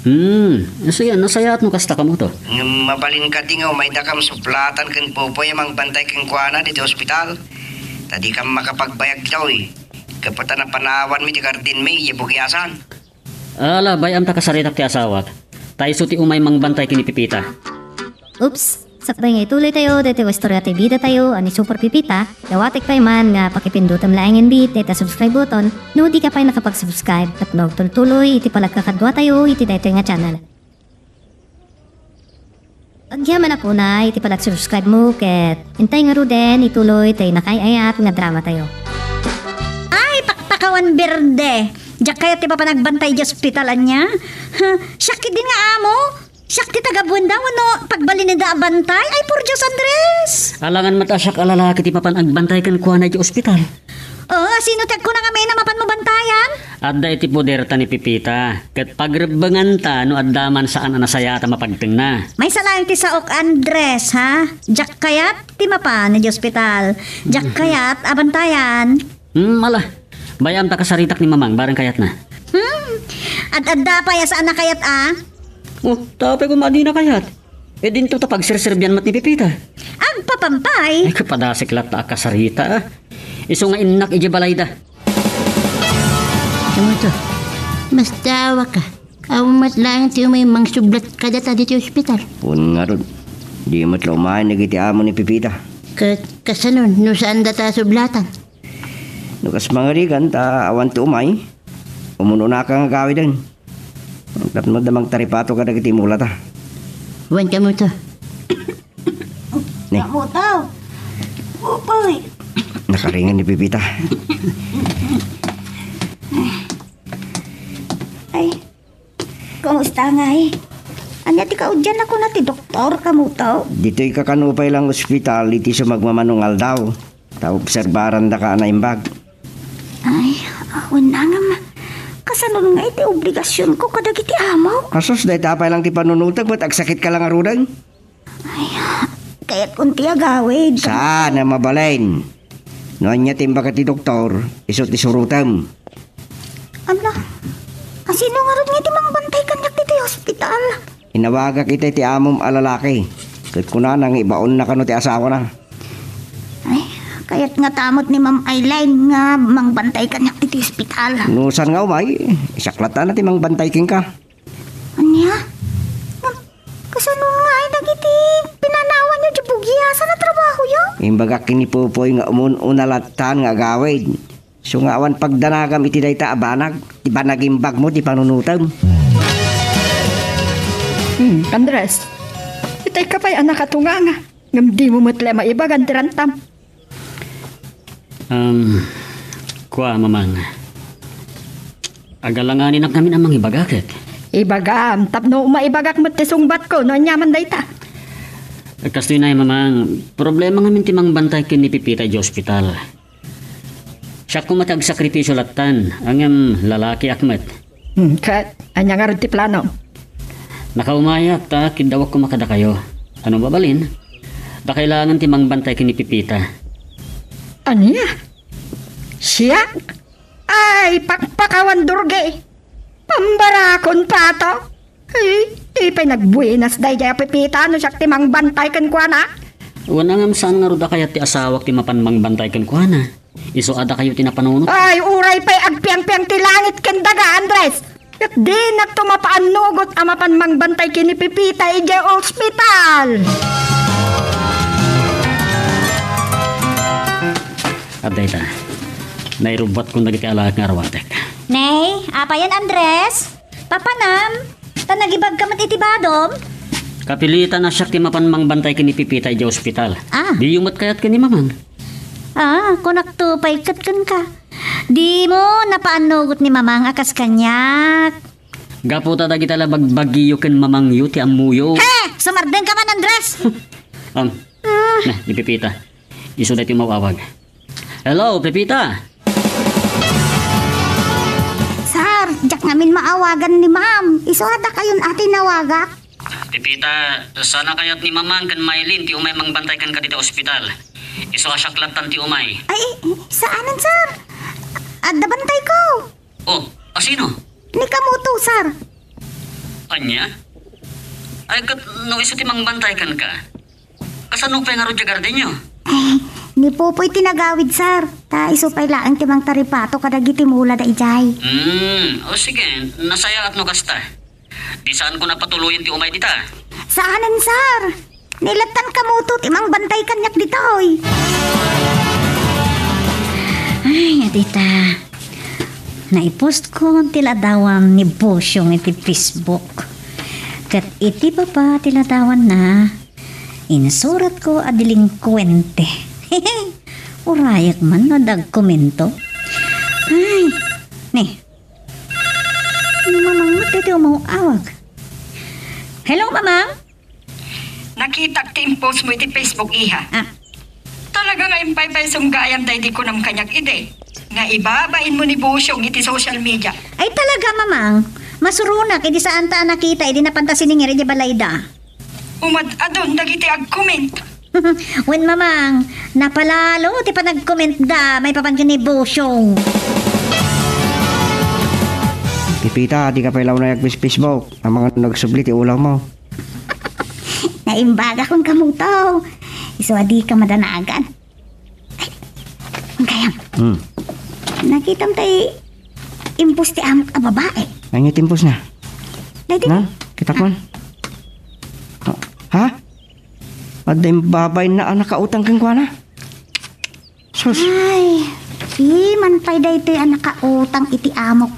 Hmm, sige, nasayaat no kasta, Kamoto. Ngem mabalin kadi nga umaydakam suplatan ken Popoy a mangbantay kenkuana dita ospital? Ta dikam makapagbayag ditoy. Gapu ta napanawanmi ti gardinmi idiay Bugiasan. Ala, bay-am ta kasaritak ti asawak. Ta isu ti umay mangbantay ken ni Pepita. Oops! Sakbay nga ituloytayo daytoy nga istorya ti bidatayo a ni Super Pepita, awatek pay man nga pakipindutem laengen met dayta subscribe button no dika pay nakapag-subscribe tapno agtultuloy iti panagkakaduatayo iti daytoy nga channel. Agyamanak unay iti panag-subscribe mo ket intay ngaruden ituloy tay nakaay-ayat nga dramatayo. Ay, pakpakawan berde! Diak kayat ti mapan agbantay iti ospital, ania? Ha, siak ketdin nga amo? Siak ti tagabuenda wenno pagbalinenda a bantay? Ay, por Dios, Andres! Alangan met a siak a lalaki ti mapan agbantay kenkuana iti ospital. Oh, sino ti agkuna ngamin a mapanmo bantayan? Adda iti poderta ni Pepita, ket pagrebbenganta no adda man saan a nasayaat a mapagtengna. Maysa laeng ti saok, Andres, ha? Diak kayat ti mapan iti ospital. Diak kayat a bantayan. Hmm, ala. Bay-am ta kasaritak ni Mamang, bareng kayatna. Hmm. Ad-adda pay a saan a kayat a? Oh, ta apay koma a dina kayat? E dinto ta pagserserbian met ni Pepita. Agpapampay. Ay, kapadasek latta a kasarita, ah. Isu nga innak idiay balayda. Kamoto, mastawaka. Awan met laeng ti umay mangsublat kadata ditoy ospital. Wen ngarud, di met la umayen dagiti amo ni Pepita. Ka-, kasano no saan data sublatan? No kas mangarigan ta awan ti umay, umun-unaka nga gawiden. Tapno adda mangtaripato kadagiti mulata. Wen kamoto. Ni. Kamoto. Upoy. Nakaringan ni Pepita. Ay, kumusta ngay? Ania ti kaudian a kuna ti doktor, kamoto? Ditoy kakano pay lang ospital iti sumagmamano nga aldaw. Ta obserbarandaka a naimbag. Ay, awan na ngem. Kasano nga iti obligasionko kadagiti amo? Asus, dayta pay lang ti panunotek, ket agsakitka lang ngaruden. Ay, kayatkon ti agawid. Saan a mabalin? No ania ti imbaga ti doktor, isu ti surotem. Ala, asino ngarud nga ti mangbantay kaniak ditoy ospital? Inawagak itay ti amom a lalaki, ket kunana nga ibaonna kano ti asawana. Ay, kayat nga ta met ni Ma'am Aileen nga mangbantay kaniak ditoy ospital. No saan nga umay, siak latta ti mangbantay kenka. Ania? Ngem, kasano nga ay dagiti pinanawanyo diay bugiasan a trabahoyo? Imbagak ken ni Popoy nga umun-una lattan nga agawid. Isu nga awan pagdanagam iti dayta a banag, ti panagimbagmo ti panunotem. Hmm, Andres, itay ka pay a nakatunganga, ngem dimo met la maibagan ti rantam. Um, kua, Mamang. Agalanganinak ngamin a mangibaga ket. Ibagam, tapno maibagak met ti sungbatko no aniaman dayta. Kastoy nay, Mamang, problema ngamin ti mangbantay ken ni Pepita idiay ospital. Siak koma ti agsakripisio lattan, ngem lalakiak met. Hmm, ket, ania ngarud ti planom? Nakaumayak ta kiddawak koma kadakayo. Ano mabalin? Dakay laengen ti mangbantay ken ni Pepita. Ania? Siak? Ay, pakpakawan, Durge! Pambarakon, pato! Ay, di pay nagbuenas daydiay a Pepita no siak ti mangbantay kenkuana. Wen, ngem saan ngarud a kayat ti asawak ti mapan mangbantay kenkuana. Isu a dakayo ti napanunot. Ay, uray pay agpiangpiang ti langit ken daga, Andres. Ket dinakto mapaannugot a mapan mangbantay ken ni Pepita idiay ospital. Adda ita. Nairubbuatkon dagiti alak nga arwatek. Nay, apayen, Andres? Papanam? Ta nagibagka met iti badom? Kapilitan a siak ti mapan mangbantay ken ni Pepita idiay ospital. Ah. Diyo met kayat ken ni Mamang. Ah, kunakto pay ket kenka. Dimo napaannugot ni Mamang a kas kaniak. Gapu ta dagita la bagbagiyo ken mamangyo ti ammoyo. He! Sumardengka man, Andres! Um, Ah. Na, ni Pepita. Isu daytoy mawawag. Hello, Pepita! Sir, diak ngamin maawagan ni Ma'am. Isu a dakayon a tinawagak. Pepita, saan a kayat ni Mamang ken Maylin ti umay mangbantay kenka dita ospital? Isu a siak lattan ti umay. Ay, saanen, sir. Adda bantayko. Oh, asino? Ni Kamuto, sir. Ania? Ay, ket no isu ti mangbantay kenka, kasano pay ngarud diay gardenyo? Ay, ni Popoy ti nagawid, sir. Ta isu pay laeng ti mangtaripato kadagiti mula daydiay. Hmm, o sige, nasayaat no kasta. Di saanko a patuloyen ti umay dita? Saanen, sir. Nailattan kamoto ti mangbantay kaniak ditoy. Ay, adita. Naipostko ti ladawam ni Bosyong iti Facebook. Ket iti baba ti ladawanna, insuratko a delinkuwente. Urayek man no adda agkomento. Ay, ni. Ni Mamang met ti umaw-awag. Hello, Mamang? Nakitak ti impost mo iti Facebook, iha. Ah. Talaga nga impaypay sunggayan daydi kunam kaniak idi nga ibabain mo ni Bosyong iti social media. Ay, talaga, Mamang. Masuronak idi saanta a nakita idi napanta siningir iti balayda. Umad-adun dagiti agcomment. Wen, Mamang, napalalo ti panagcommentda maipapan ken ni Bosyong. Pipita, dika pay la unay agfacebook. Amangan no agsubli ti ulawmo. Naimbagakon kamoto. Isu a dika madanagan. Ay, gayam. Hmm. Nakitam tay impost ti amok a babae. Ania ti impost na? Daydi. Na? Kitak man. Ah. Ha? Adda imbabainna a nakautang kenkuana? Sus. Ay, di man pay daytoy a nakautang iti amok.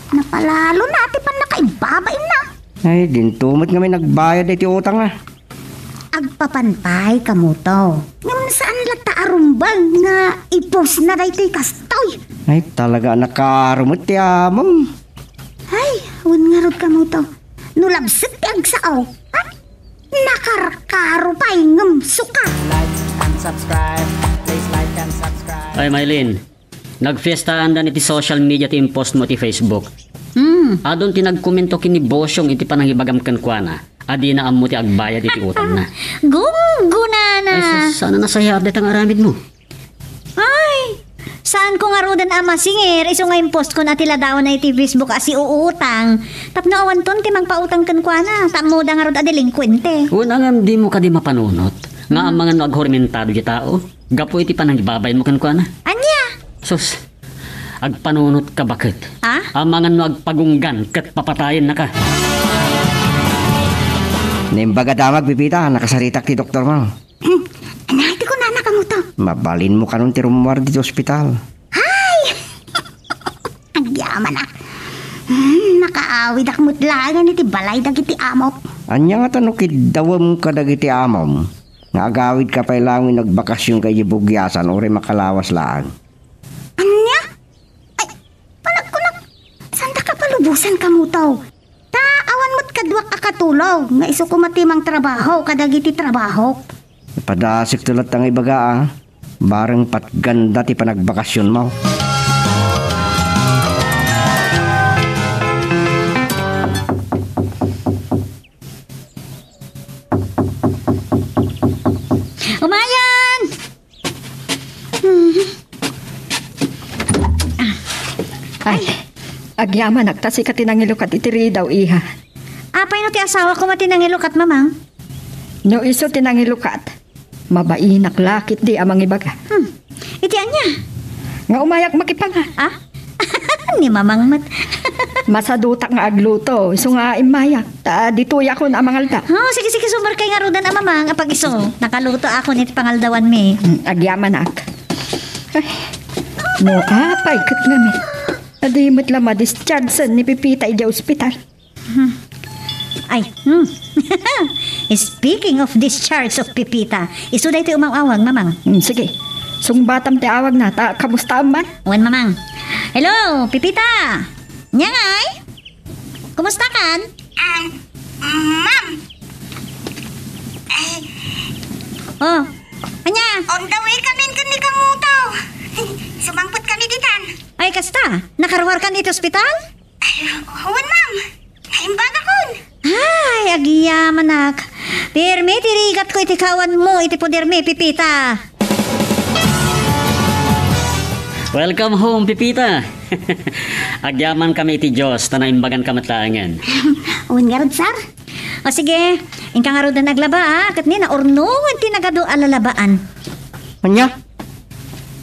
Napalalona ti pannakaibabainna. Ay, dinto met ngamin nagbayad iti utangna. Agpapan pay kamoto. Ngem saan latta a rumbeng nga ipostna daytoy kastoy. Ay, talaga a nakarmet ti amom. Ay, wen ngarud kamoto. No labsek ti agsao, ha? Nakarkaro pay ngem suka. Like and subscribe. Please like and subscribe. Ay, Mylene, nagfiestaandan iti social media ti impost mo ti Facebook. Hmm. Adun ti nagkomento ken ni Bosyong iti panangibagam kenkuana a dina ammo ti agbayad iti utangna. Gunggunana. Ay, sus, saan a nasayaat dayta nga aramidmo? Ay, saanko ngaruden a masingir isu nga impostkon a ti ladawanna iti Facebook a siuutang tapno awanton ti mangpautang kenkuana, ta ammoda ngarud a delinkuwente. Wen, ngem dimo kadi mapanunot nga Hmm. amangan no aghurmentado ti tao gapu iti panangibabaymo kenkuana? Ania? Sus, agpanunotka baket. Ah? Amangan no agpagunggan ket papatayennaka. Naimbag a damag, Pipita, nakasaritak ti doktormo. Hmm, ania ti kunana kamoto? Mabalinmo kanon ti rummuar ditoy ospital. Ay! Agyamanak. Hmm, nakaawidak met laengen iti balay dagiti amok. Ania ngata no kiddawem kadagiti amom nga agawidka pay laeng wenno agbakasionka idiay bugiasan uray makalawas laeng? Ania? Ay, panagkunak, saandaka palubosan kamoto. Ta awan met kaduak a katulog, nga isu koma ti mangtrabaho kadagiti trabahok. Ipadasekto latta nga ibaga, a. Bareng patganda ti panagbakasionmo. Umayan! Ay, agyamanak ta sika ti nangilukat iti ridaw, iha. Apay no ti asawak koma ti nangilukat, Mamang? No isu ti nangilukat, mabainak la ketdi a mangibaga. Hmm. Iti ania? Nga umayak makipangan. Ah? Ni Mamang met. Masadutak nga agluto, isu nga immayak. Ta ditoyakon a mangalda. Oh, sige, sige, sumarkay ngaruden a Mamang, apag-isu. Nakalutoakon iti pangaldawanmi. Hmm, agyamanak. Ay, no apay ket ngamin. Adi met la ma-discharge ni Pipita idiay ospital. Hmm. Ay, hmm. Speaking of discharge of Pipita, isu daytoy umaw-awag, Mamang. Hmm, sige. Sungbatam ti awagna, ta kamustaam man? Wen, Mamang. Hello, Pipita! Ania ngay? Kumustakan? Ah, ma'am. Ay. Oh, ania? On the way kamin ken ni kamoto. Sumangpetkami ditan. Ay, kasta? Nakaruarkan iti ospital? Ay, wen, ma'am. Naimbagakon. Ay, agyamanak. Pirmi ti rigatko iti kawanmo iti podermi, Pipita. Welcome home, Pipita. Agyamankami iti Dios, ta naimbagankami met laengen. Wen ngarud, sir? O sige, inka ngaruden aglaba, a, ket ni naurnongen ti nagadu a lalabaan. Ania?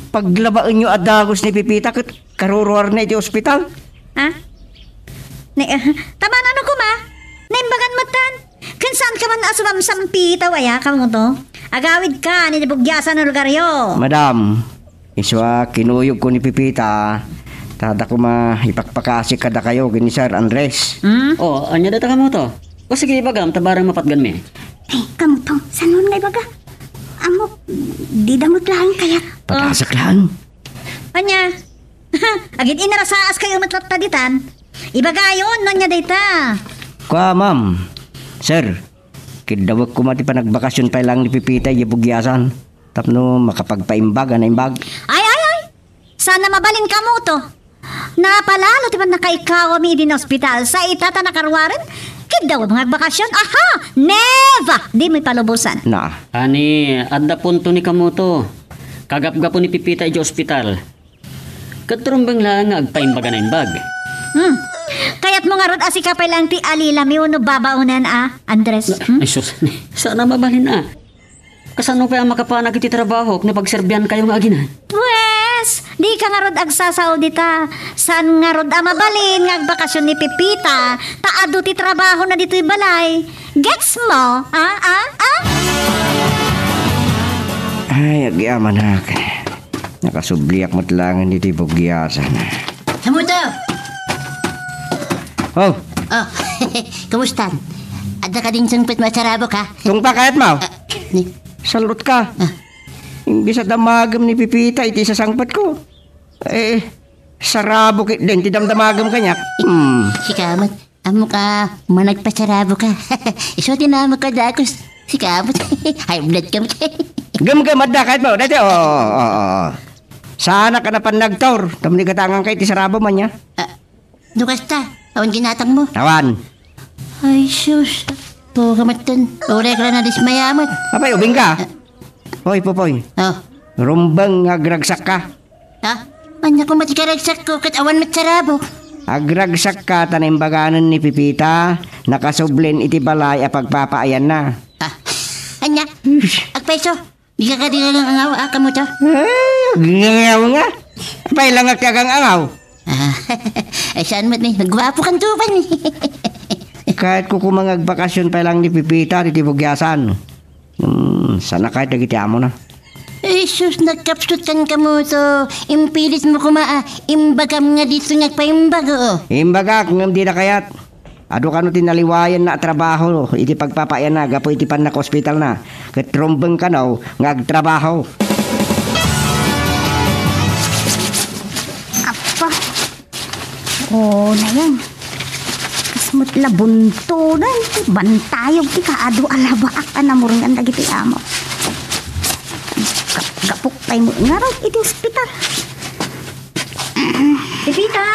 Paglabaenyo a dagus ni Pipita ket karuruarna iti ospital? Ha? Ni, ah, taman ano koma? Naimbagan metten. Ken saanka man a sumamsampitaw aya, Kamuto? Agawidka ni bugiasan a lugaryo. Madam, isu a kinuyogko ni Pepita, ta adda koma ipakpakasik kadakayo ken ni Sir Andres. Hmm? O, ania dayta, Kamuto? O sige, ibagam, ta barang mapatganmi. Ay, Kamuto, saan nga ibaga? Ammok, dida met laeng kayat. Patasak laeng. Ania? Agin-inarasaas kayo met latta ditan. Ibagayon, no ania dayta? Kua, ma'am. Sir, kiddawek koma ti panagbakasyon pay laeng ni Pepita idiay bugiasan tapno makapagpaimbag a naimbag. Ay, ay, ay! Saan a mabalin, Kamuto. Napalalo ti pannakaikawami idi ospital. Sa ita ta nakaruaren, kiddawem nga agbakasyon. Aha! Neva! Dimo ipalubosan. Na. Ani, adda punto ni Kamuto. Kagapgapu ni Pepita idiay ospital. Ket rumbeng laeng nga agpaimbag a naimbag. Hmm. Kayatmo ngarud a sika pay laeng ti alilami wenno babaonen a, Andres? Hmm? Ay, sus, saan a mabalin a. Kasano pay a makapanak iti trabahok no pagserbiankayo nga aginan? Pues, dika ngarud agsasao dita. Saan ngarud a mabalin nga agbakasyon ni Pepita, ta adu ti trabahona ditoy balay. Gets mo? Ah, ah, ah? Ay, agyamanak. Nakasubliak met laeng iti bugiasan. Kamuto! Oh! Oh, kumusta? Adda kadin sungpet mo a sarabok, ha? Tungpa kayat mo? Ah, ni- Salot ka. Ah. Imbis a damagem ni Pepita iti sasangpetko. Eh, sarabok den ti damdamagem kaniak. Hmm. Sika met. Ammok a managpasarabok ka. Isu ti naammo kadakes. Sika met. High blood ka met. Gem, gem, adda kayat mo. Dati, o, o, o, o. Saanak a napan nagtor. Tapno igatangan ka iti sarabok man niya. Ah, no kasta, awan ginatang mo. Awan. Ay, sus. Tuga metten. Uray ka na dismaya met. Apay, ubing ka? Ah. Hoy, Popoy. Oh. Rumbeng nga agragsak ka. Ha? Ania koma ti karagsakko ket awan met sarabok? Agragsak ka ta naimbaganen ni Pepita, nakasublen iti balay a pagpapaayanna. Ah, ania? Agpayso? Dika kadi agang-angaw, a, Kamuto? Ay, agang-angaw nga. Apay langak ti agang-angaw? Ah, ay, saan met ni? Nagguapo kanto pay ni. Kayatko koma nga agbakasyon pay laeng ni Pepita ditoy bugiasan. Hmm, saan a kayat dagiti amona? Ay, sus, nagkapsut kan Kamuto. Impilit mo koma a imbagam nga ditoy nga agpaimbag, oo. Imbagak, ngem dida kayat. Adu kano ti naliwayanna a trabaho iti pagpapaayanna gapu iti pannakaospitalna, ket rumbeng kano nga agtrabaho. Apo. O, nayan. Kas met la buntonan, bantayog ti kaadu a labaak a namurengan dagiti amo. Gap-, gapok pay met ngarud iti ospital. Pepita!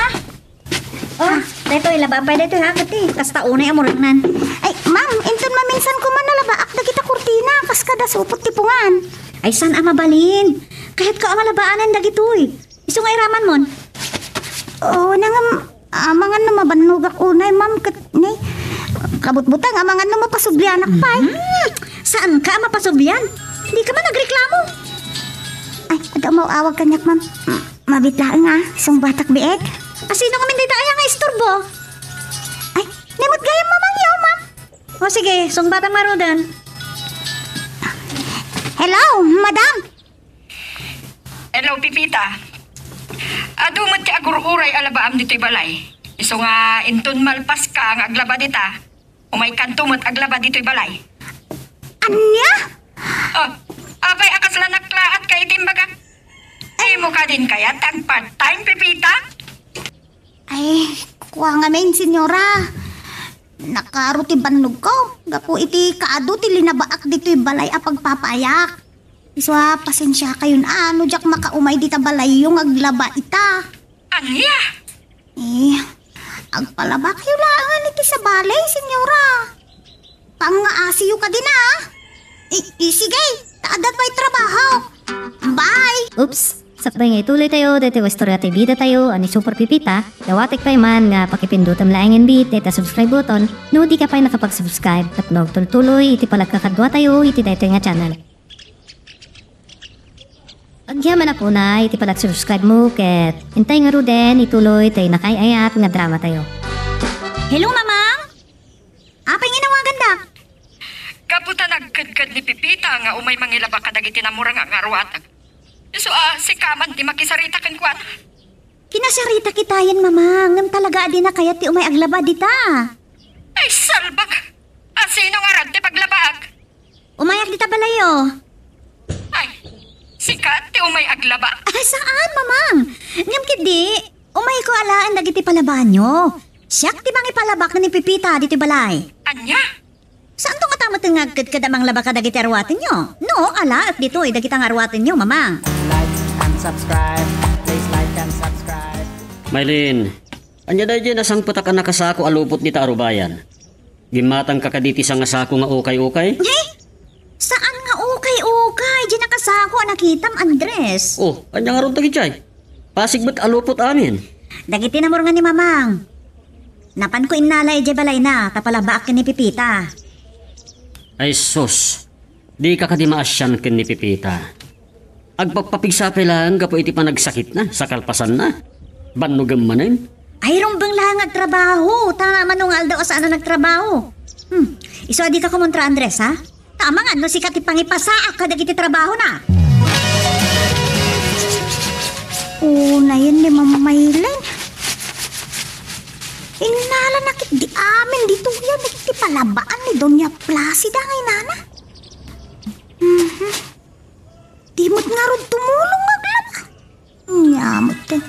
O, daytoy, laba pay daytoy, ha, ket ti, kasta unay a murengnan. Ay, ma'am, inton maminsan koma nalabaak dagiti kurtina, kas kada supot ti pungan. Ay, saan a mabalin? Kayatka a malabaanen dagitoy. Isu nga iramanmon? O, nangam-, amangan no mabannogak unay, ma'am, ket, ne, kabutbuteng, amangan no mapasublianak pay. Mhm. Saanka a mapasublian? Dika man agreklamo. Ay, adda umaw-awag kaniak, ma'am. Mm, mabiit laeng, a, sungbatak biit. A, sino ngamin dayta aya nga isturbo? Ay, ni met gayam mamangyaw, ma'am. O, sige, sungbatam ngaruden. Hello, madam. Hello, Pepita. Adu met ti agur-uray a labaam ditoy balay. Isu nga inton malpaska nga aglaba dita, umaykanto met aglaba ditoy balay. Ania? O, apay a kasla naklaatka iti imbagak? Dimo kadin kayat ti agpart-time, Pepita? Ay, kua ngamin, senyora. Nakaro ti bannogko gapu iti kaadu ti linabaak ditoy balay a pagpapaayak. Isu a, pasensiakayon a no diak makaumay dita balayyo nga aglaba ita. Ania? Eh, agpalabakayo laengen iti sabali, senyora. Pangngaasiyo kadin, a. I, i, sige, ta adda pay trabaho. Bye! Oops! Sakbay nga ituloytayo daytoy nga istorya ti bidatayo a ni Super Pepita, dawatek pay man nga pakipindutem laengen bi dayta subscribe button no dika pay nakapag-subscribe tapno agtultuloy iti panagkakaduatayo iti daytoy nga channel. Agyaman a pay iti panag-subscribe mo ket intay ngaruden ituloy tay nakaay-ayat nga dramatayo. Hello, Mamang! Ania nga umay mangilaba kadagiti namurang nga aruatak. Isu a, sika man ti makisarita kenkuana. Kinasarita kitayen, Mamang, ngem talaga a dina kayat ti umay aglaba dita. Ay, salbak! A, sino ngarud ti paglabaak? Umayak dita balayo. Ay, sika ti umay aglaba? Ay, saan, Mamang. Ngem ketdi, umayko alaen dagiti palabaanyo. Siak ti mangipalaba ken ni Pepita ditoy balay. Ania? Saanto ngata met nga agkedked a manglaba kadagiti aruatenyo? No, alaek ditoy dagita nga aruatenyo, Mamang. Like and subscribe. Please like and subscribe. Maylin, ania daydiay nasangpetak a nakasako a lupot dita arubayan? Gimmatangka kadi ti sangasako nga ukay-ukay? He? Saan nga ukay-ukay? Diay nakasako a nakitam, Andres. Oh, ania ngarud dagijay? Pasig met a lupot amin. Dagiti namurang ni Mamang. Napanko innala idiay balayna, ta palabaak ken ni Pepita. Ay sus, dika kadi maasian ken ni Pepita. Agpagpapigsa pay laeng gapu iti panagsakitna, sa kalpasanna. Bannogem manen. Ay, rumbeng laeng nga agtrabaho, ta mano nga aldaw a saan a nagtrabaho. Hmm, isu a dika kumontra, Andres, ha? Ta amangan no sika ti pangipasaak kadagiti trabahona. Unayen ni Ma'am Maylin. Innalana ketdi amin ditoy dagiti palabaan ni Doña Placida nga inana. Mhm. Di met ngarud tumulong nga aglaba. Ania met ken.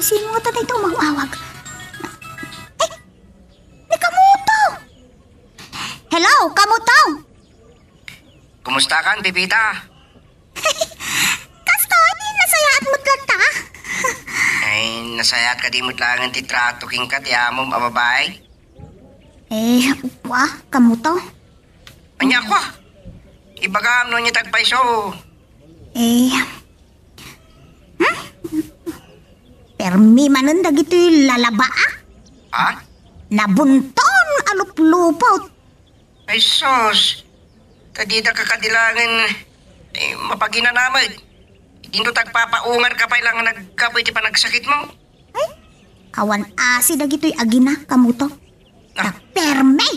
Sino ngata dayta umaw-awag? Ay, ni Kamuto! Hello, Kamuto! Kumustakan, Pepita? Kastoy, nasayaat met latta? Ay, nasayaat kadi met laengen ti trato kenka ti amom a babae? Eh, wa, Kamuto. Ania kua? Ibagam no ania ti agpayso. Eh, hmm? Permi manen dagitoy lalabaak. Ha? Nabunton a luplupot. Ay sus, ta dida kakadilangen, eh, mapaginanamed. Idinto tagpapaungarka pay laeng nga naggapu iti panagsakitmo. Ay, awan asi dagitoy agina, Kamuto. Ah. Ta permi,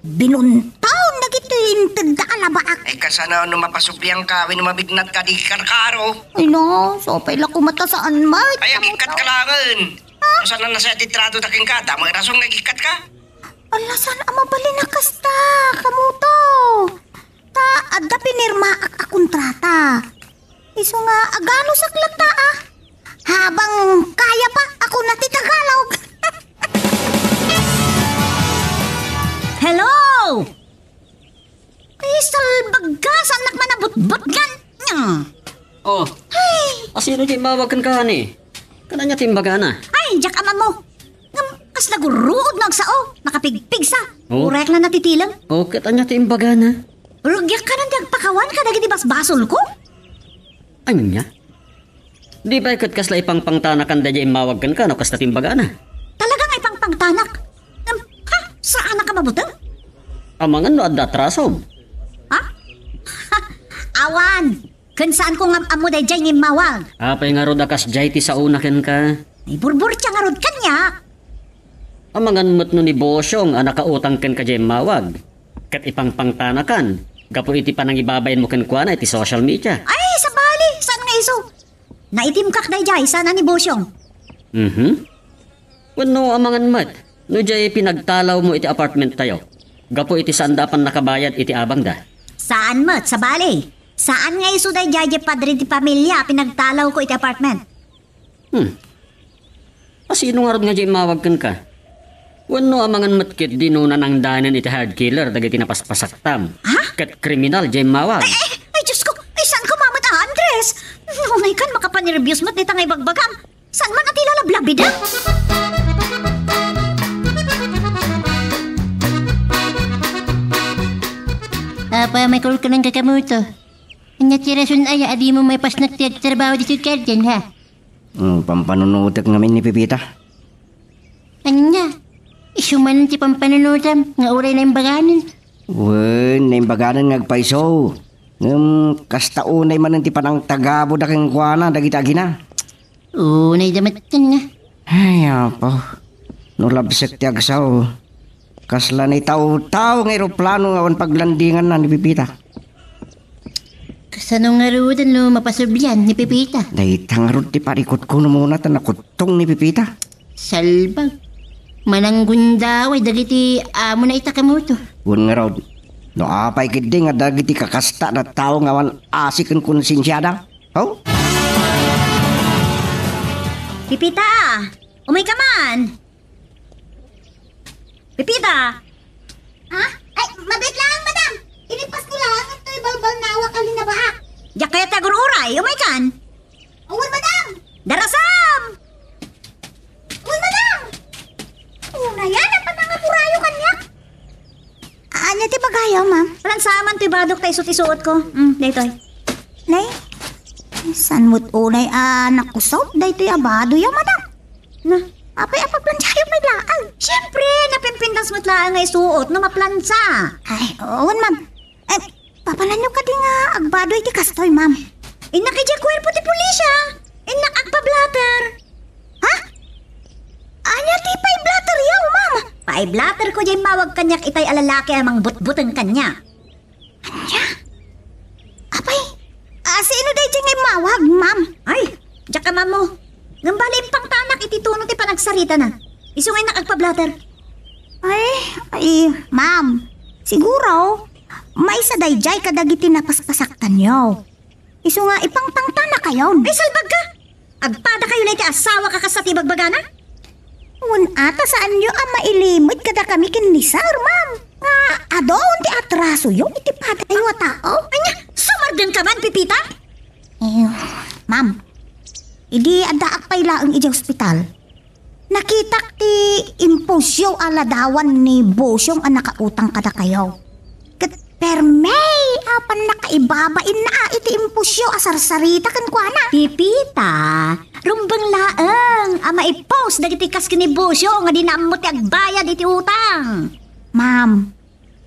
binuntaw dagitoy intedda a labaak. Ay, kasano no mapasublianka wenno mabignatka di karkaro? Ay, no, sapay la koma ta saan met, Kamuto. Ay, agikkatka laengen. Ah? No saan a nasayaat ti trato ta kenka, damo rason nga agikkatka? Ala, saan a mabalin a kasta, Kamuto. Ta adda pinirmaak a kontrata. Isu nga aganusak latta, ah. Habang kaya pa, ako na ti Tagalog. Hello! Ay, salbagga, saannak man a butbutngan. Hmm. Oh. Ay. Asino ti immawag kenka, ani? Ket ania ti imbagana? Ay, diak ammo. Ngem, kasla gurruod no agsao, makapigpigsa. Oh. Uray la natitileng. Oh, ket ania ti imbagana? Rugiak kanan ti agpakawan kadagiti basbasolko. Ania? Di pay ket kasla ipangpangtanakan daydiay immawag kenka no kasta ti imbagana? Talaga nga ipangpangtanak. Ngem, ha? Saanak a mabuteng? Amangan no adda atrasom. Ha? Awan. Ken saanko nga am-ammo daydiay nga immawag. Apay ngarud a kasdiay ti saona kenka? Ay, burburtia ngarud kaniak. Amangan met no ni Bosyong a nakautang kenka diay immawag. Ket ipangpangtanakan gapu iti panangibabainmo kenkuana iti social media. Ay, sabali, saan nga isu? Naitimkak daydiay, saan a ni Bosyong. Mhm. Wenno amangan met, no diay pinagtalawmo iti apartment tayo, gapu iti saanda a pannakabayad iti abangda. Saan met, sabali. Saan nga isu daydiay diay padre di pamilia a pinagtalawko iti apartment. Hmm. Asino ngarud nga diay immawag kenka? Wenno amangan met ketdi no nanangdanen iti hired killer dagiti napaspasaktam. Ha? Ket kriminal diay immawag. Ay, ay, ay, Diyos ko! Ay, saan ka mamat, ah, Andres? Ngunay kan makapanerbios met dita nga ibagbagam. Saan man a ti lalablabida? Apa, may kulkulan ka, Kamuto. Ania ti rason aya a dimo maipasnek ti agtrabaho ditoy garden, ha? Hmm, pampanunotek ngamin ni Pepita. Ania? Isu man ti pampanunotam nga uray naimbaganen. Wen, naimbaganen nga agpayso. Ngem kasta unay manen ti panangtagabuda kenkuana dagiti agina. Unay da met ken nga. Ay, apo. No labsek ti agsao, Kasla naitaw-taw nga eroplano nga awan paglandinganna ni Pepita. Kasano ngaruden no mapasublian ni Pepita? Dayta ngarud ti parikutko no muna ta nakuttong ni Pepita. Salbag. Mananggundaway dagiti amona ita kamoto. Wen ngarud, no apay ketdi nga dagiti kakasta a tattao nga awan asi ken konsensiada? Haw? Pepita! Umayka man! Pepita! Ha? Ay, mabiit laeng, madam! Ilipas ko laeng itoy balbalnawa a linabaak. Diak kayat ti agur-uray, umaykan! Awan, madam! Darasam! Awan, madam! Unayan, ang panangapurayo kaniak. Ania ti bagayo, ma'am? Lansaman ti badok ta isu ti suot ko. Mm, daytoy. Nay, saan mo't unay a nakusot daytoy a badoyo, madam? Na? Apay a pagplansiayo pay laeng? Siyempre, napimpintas met laeng nga isuot no maplansa. Ay, oo, ma'am. Eh, papananyo kadi nga agbado iti kastoy, ma'am? Innak idiay kuerpo ti pulisya. Innak agpablatter. Ha? Ania ti pay blatteryo, ma'am? Pay blatterko diay immawag kaniak itay a lalaki a mangbutbuteng kaniak. Ania? Apay, a, sino daydiay nga immawag, ma'am? Ay, diak ammo. Ngem bali, impangtanak iti tono ti panagsaritana. Isu nga innak agpablatter. Ay, ay, ma'am. Siguro, maysa daydiay kadagiti napaspasaktanyo. Isu nga ipangpangtanakayon. Ay, salbagka! Agpadakayo lay ti asawa a kasta ti ibagbagana? Wen, ata saanyo a mailimud kadakami ken ni Sir, ma'am, nga adu ti atrasoyo iti padayo a tao? Ania, sumardengka man, Pepita? Eh, ma'am, idi addaak pay laeng idiay ospital, nakitak ti impusyo a ladawan ni Bosyong a nakautang kadakayo. Ket permi a pannakaibabainna iti impusyo a sarsarita kenkuana. Pepita, rumbeng laeng a maipus dagiti kas ken ni Bosyong a dina ammo ti agbayad iti utang. Ma'am,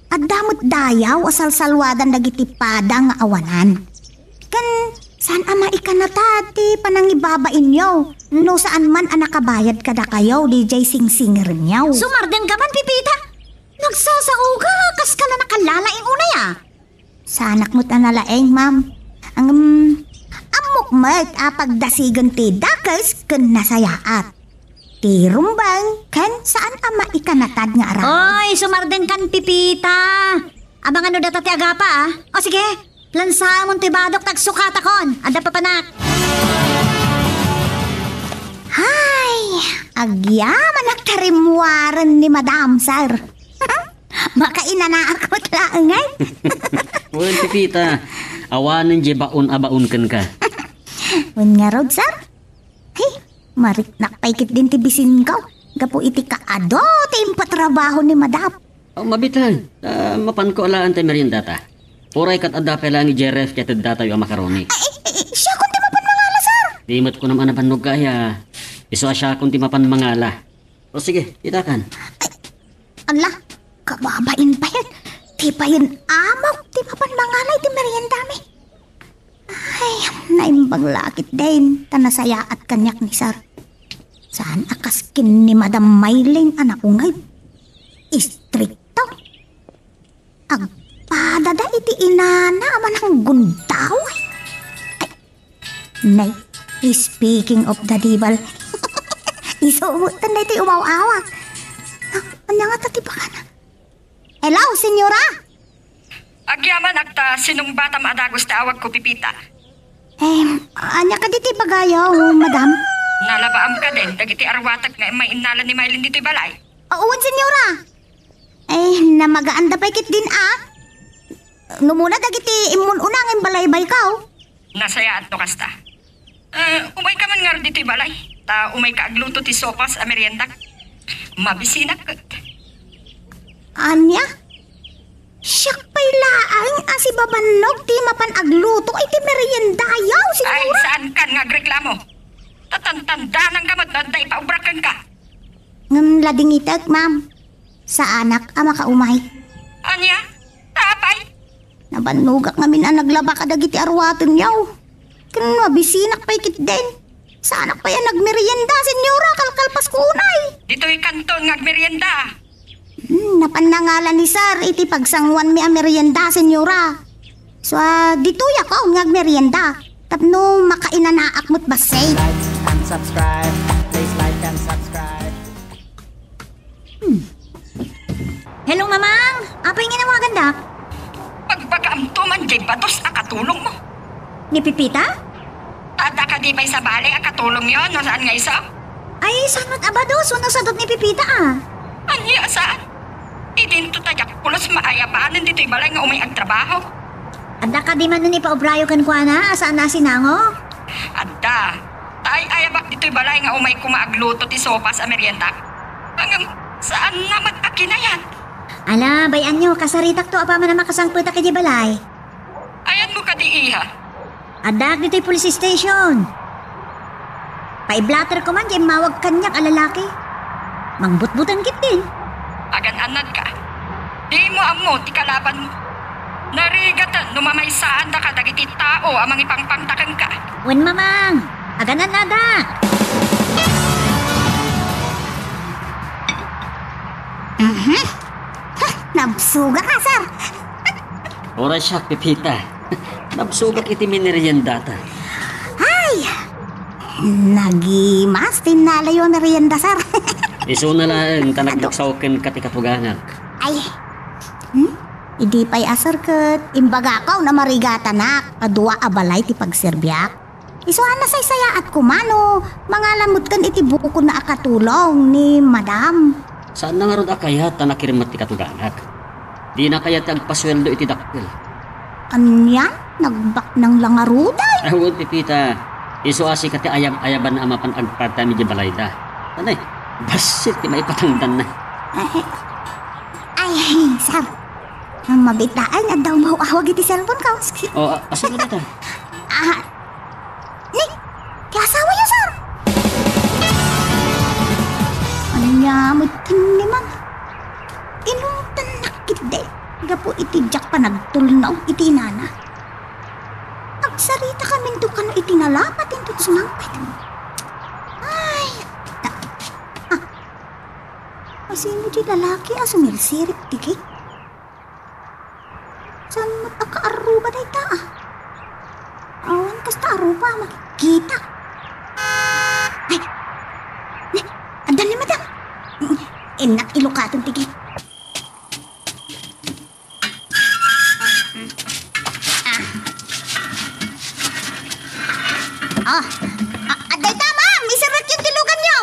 adda met dayaw a salsalwadan dagiti pada nga awanan. Ken saan a maikanatad ti panangibabainyo no saan man a nakabayad kadakayo didiay singsingerenyo. Sumardengka man, Pepita! Nagsasao ka, kaska la nakalalaing unay a. Saanak met a nalaing, ma'am. Ngem, ammok met a pagdasigen ti dakes ken nasayaat. Ti rumbeng ken saan a maikanatad nga aramid. Oy, sumardengkan, Pepita! Abangan no data ti agapa, a. O sige, lansaamon ti badok ta agsukatakon. Adda papanak. Hay, agyamanak ta rimmuaren ni Madam, sir. Makainanaak met laeng, ay. Wen, Pepita, awanen diay baon a baon kenka. Wen ngarud, sir? Ay, mariknak pay ketdin ti bisinko gapu iti kaadu ti impatrabaho ni Madam. O, mabiit laeng. Ah, mapanko alaen ti meriendata. Uray ket adda pay laeng idiay ref ti ateddatayo a macaroni. Ay, ay, ay, siakon ti mapan mangala, sir. Di met kunam a nabannogka aya. Isu a siakon ti mapan mangala. O sige, itakan. Ay, ala, kababain payen. Ti payen amok ti mapan mangala iti meriendami. Ay, naimbag la ketdin ta nasayaat kaniak ni sir. Saan a kas ken ni Madam Mylene a naungeg. Istrikto. Agpadada iti inana a mananggundaway. Ay, nay, speaking of the devil. Isu met daytoy umaw-awag. Ah, ania ngata ti bakana? Hello, senyora? Agyamanak ta sinungbatam a dagus ti awagko, Pepita. Em, ania kadi ti ibagayo, madam? Nalabaam kadin dagiti arwatek nga immay innala ni Mylene ditoy balay? Wen, senyora. Eh, namagaanda pay ketdin a. Numuna dagiti immun-una nga imbalaybayko. Nasayaat no kasta. Eh, umayka man ngarud ditoy balay. Ta umayka agluto ti sopas a meriendak. Mabisinak ket. Ania? Siak pay laeng a sibabannog ti mapan agluto iti meriendayo, ay, senyora? Saankan nga agreklamo. Ta tantandanangka met no adda ipaubrak kenka. Ngem ladingitek, ma'am. Saanak a makaumay. Ania? Ta apay? Nabannogak ngamin a naglaba kadagiti arwatenyo. Ken mabisinak pay ketdin. Saanak pay a nagmerienda, senyora, kalkalpasko unay. Ditoy kanton nga agmerienda. Hmm, Pannangalan ni Sir iti pagsanguanmi a merienda, Senyora. So, ah, ditoyak nga agmerienda. Tapno makainanaak met bassit. Like and subscribe. Please like and subscribe. Hmm. Hello, Mamang! Apay nga inawagandak? Pagbagaamto man diay batos a katulongmo. Ni Pepita? Adda kadi pay sa balay a katulongyo no saan nga isu? Ay, saan met a batos wenno sadot ni Pepita a? Ania saan? Idinto ta diak pulos maayabanen ditoy balay nga umay agtrabaho. Adda kadi manen ipaobrayo kenkuana a saan a sinango? Adda. Ta ay-ayabak ditoy balay nga umay koma agluto ti sopas a meriendak. Ngem, saanna met a kinayat. Ala, bay-anyo, kasaritakto apaman a makasangpetak idiay balay. Ayanmo kadi, iha? Addaak ditoy police station. Paiblater koman diay immawag kaniak a lalaki. Mangbutbuteng ketdin. Agan-annadka. Dimo ammo ti kalabanmo. Narigaten no mamaysaanda kadagiti tao a mangipangpangta kenka. Wen, Mamang. Agan-annadak. Mhm. Ha, nabsogak, sir. Uray siak, Pepita. Nabsogak iti mineriendata. Ay! Nagimas ti innalayo a merienda, sir. Isuna laeng ta nagluksaw kenka ti katugangak. Ay. Hmm? Idi pay a, sir, ket imbagak a narigatanak a dua a balay ti pagserbiak. Isu a nasaysayaat koma no mangalan met ken iti bukonna a katulong ni Madam. Saanna ngarud a kayat ta nakirim met ti katugangak. Dina kayat ti agpasueldo iti dakkel. Anian? Nagbaknang la ngarud ay? Awan, Pepita. Isu a sika ti ayab-ayaban a mapan agpad-time idiay balayda. Anay, bassit ti maipatangdanna. Ay, ay, sir. Mabiit laeng adda umaw-awag iti cellphone ko. O, a-, asa nga dita? Ah, ni, ti asawayo, sir. Ania met ken ni, ma'am? Inungtannak ketdi gapu iti diak panagtulnog iti inana. Agsarita kaminto kano iti nalapat inton sumangpet. Ay, ta-, ah. Asino ti lalaki a sumirsirik digi? Saan met a kaarruba dayta, a? Awan kasta a rupa a makikita. Ay! Ni, adda ni Madam. Innak ilukaten ti gate. Ah. Oh. A-, adda ita, ma'am. Iserrekyo ti luganyo.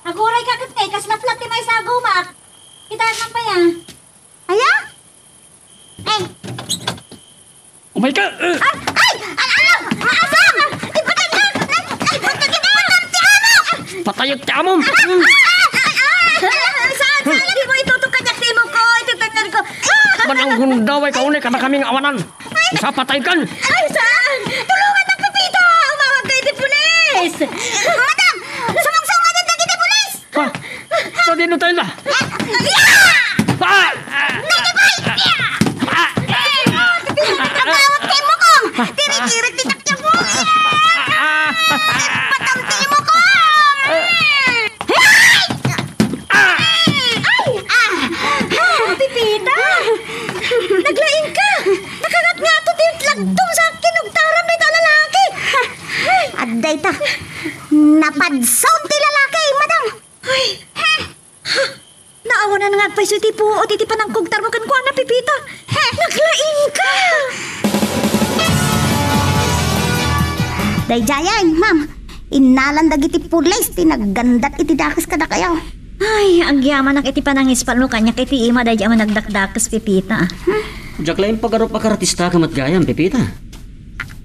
Aguray ka ket, eh, kas laplat ti maysa a gumak. Kita man pay, ah. Aya? Eh. Umay ka! Eh! Ay! Ay! Ay! Ay! Asam! Ipatay ka! Ay! Ay! Ipatay ka! Ipatay ka! Patayek ti amom! Ay! Ay! Ay! Saan? Saan? Di mo itutok kaniak ti imo ko! Iti tengngel ko! Mananggundaway ka unay kadakami nga awanan! Sa patay kan! Ay! Saan? Tulungan na, Pepita! Umawag ka iti pulis! Madam! Sumangsungadan dagiti pulis! Ha? Sadino tayo na? Ah! Ah! Dagiti bay! Ah! Ang tawag ti imo ko! Tirikirik ti takyak mo! Patang ti imo ko! Ay! Ah! Ah! Pepita! Naglaing ka! Nakangat nga ato ti lagdom sa kinugtaram dayta a lalaki! Adda ita! Napadsaon ti lalaki, madam! Ay! Naawanan nga agpayso iti puot iti panangkugtarmo kenkuana, Pepita. Naglaing ka! Daydiayen, ma'am. Innalan dagiti pulis ti naggandat iti dakes kadakayo. Ay, agyamanak iti panangispal no kaniak iti ima daydi a managdakdakes, Pepita. Diak laeng pagarup a karatista ka met gayam, Pepita.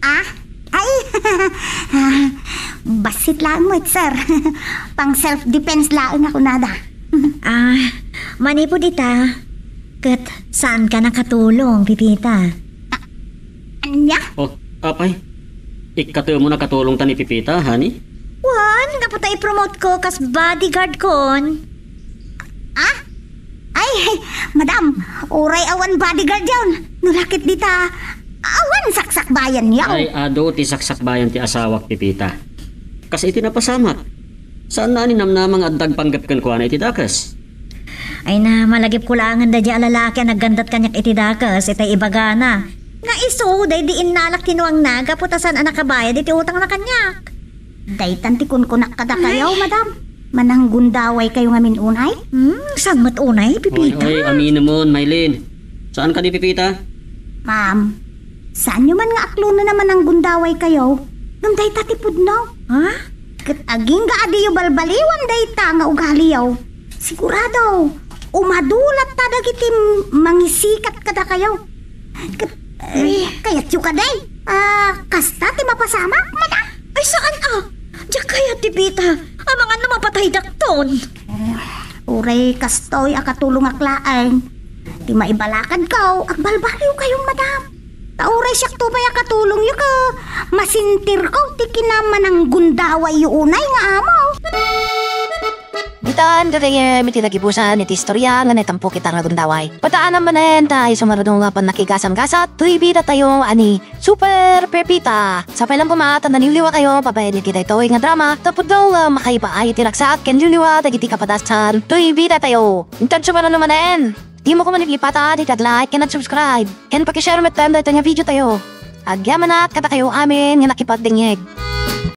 Ah? Ay! Bassit laeng met, sir. Pang self-defense laeng a kunada. Ah, manipud ita, ket saanka nakatulong, Pepita? A-, ania? Oh, apay. Ikkatemon a katulongta ni Pepita, honey? Wen, gapu ta i-promote ko kas bodyguard kon. Ah? Ay, madam, uray awan bodyguard yon. No la ket dita, awan saksakbayan yon. Ay, adu ti saksakbayan ti asawak, Pepita. Kas iti napasamak, saanna a ninamnama nga adda agpanggep kenkuana iti dakes? Ay na, malagipko laengen daydiay a lalaki a naggandat kaniak iti dakes, itay ibagana. Nga isu, daydi innalak ti nuangna, gapu ta saan a nakabayad iti utangna kaniak. Daytan ti kunkunak kadakayo, Ay. Madam. Mananggundaway kayo ngamin unay? Hmm, saan met unay, Pipita? Oy, oy, aminemon, Maylin. Saan kadi, Pipita? Ma'am, saanyo man nga aklonen a mananggundaway kayo? Ngem dayta ti pudno. Ha? Ket agingga a diyo balbaliwan dayta nga ugaliyo. Sigurado, umadu latta dagiti mangisikat kadakayo. Ket, eh, kayatyo kadi? Ah, kasta ti mapasamak, madam? Ay, saan a? Diak kayat ti Pita. Amangan no mapataydakton. Eh, uray kastoy a katulongak laeng. Ti maibalakadko, agbalbaliw kayon, madam. Ta uray siakto pay a katulongyo ket masentirko ti kinamananggundawayyo unay nga amo. Ditan, gagayyem, iti nagibusan iti istorya nga naitampok ita nga gundaway. Padaanam manen ta isu nga rudong nga pannakigasam-gasat, toy bidatayo a ni Super Pepita. Sapay lang koma ta naliwliwa kayo, babaen iti daytoy nga drama, tapno nga makaipaay iti ragsak ken liwliwa dagiti kapadasan, toy bidatayo. Intan sumarano manen, dimo koma liplipatan iti ag-like ken ag-subscribe, ken pakishare metten daytoy nga video tayo. Agyamanak kadakayo amin nga nakipagdengngeg.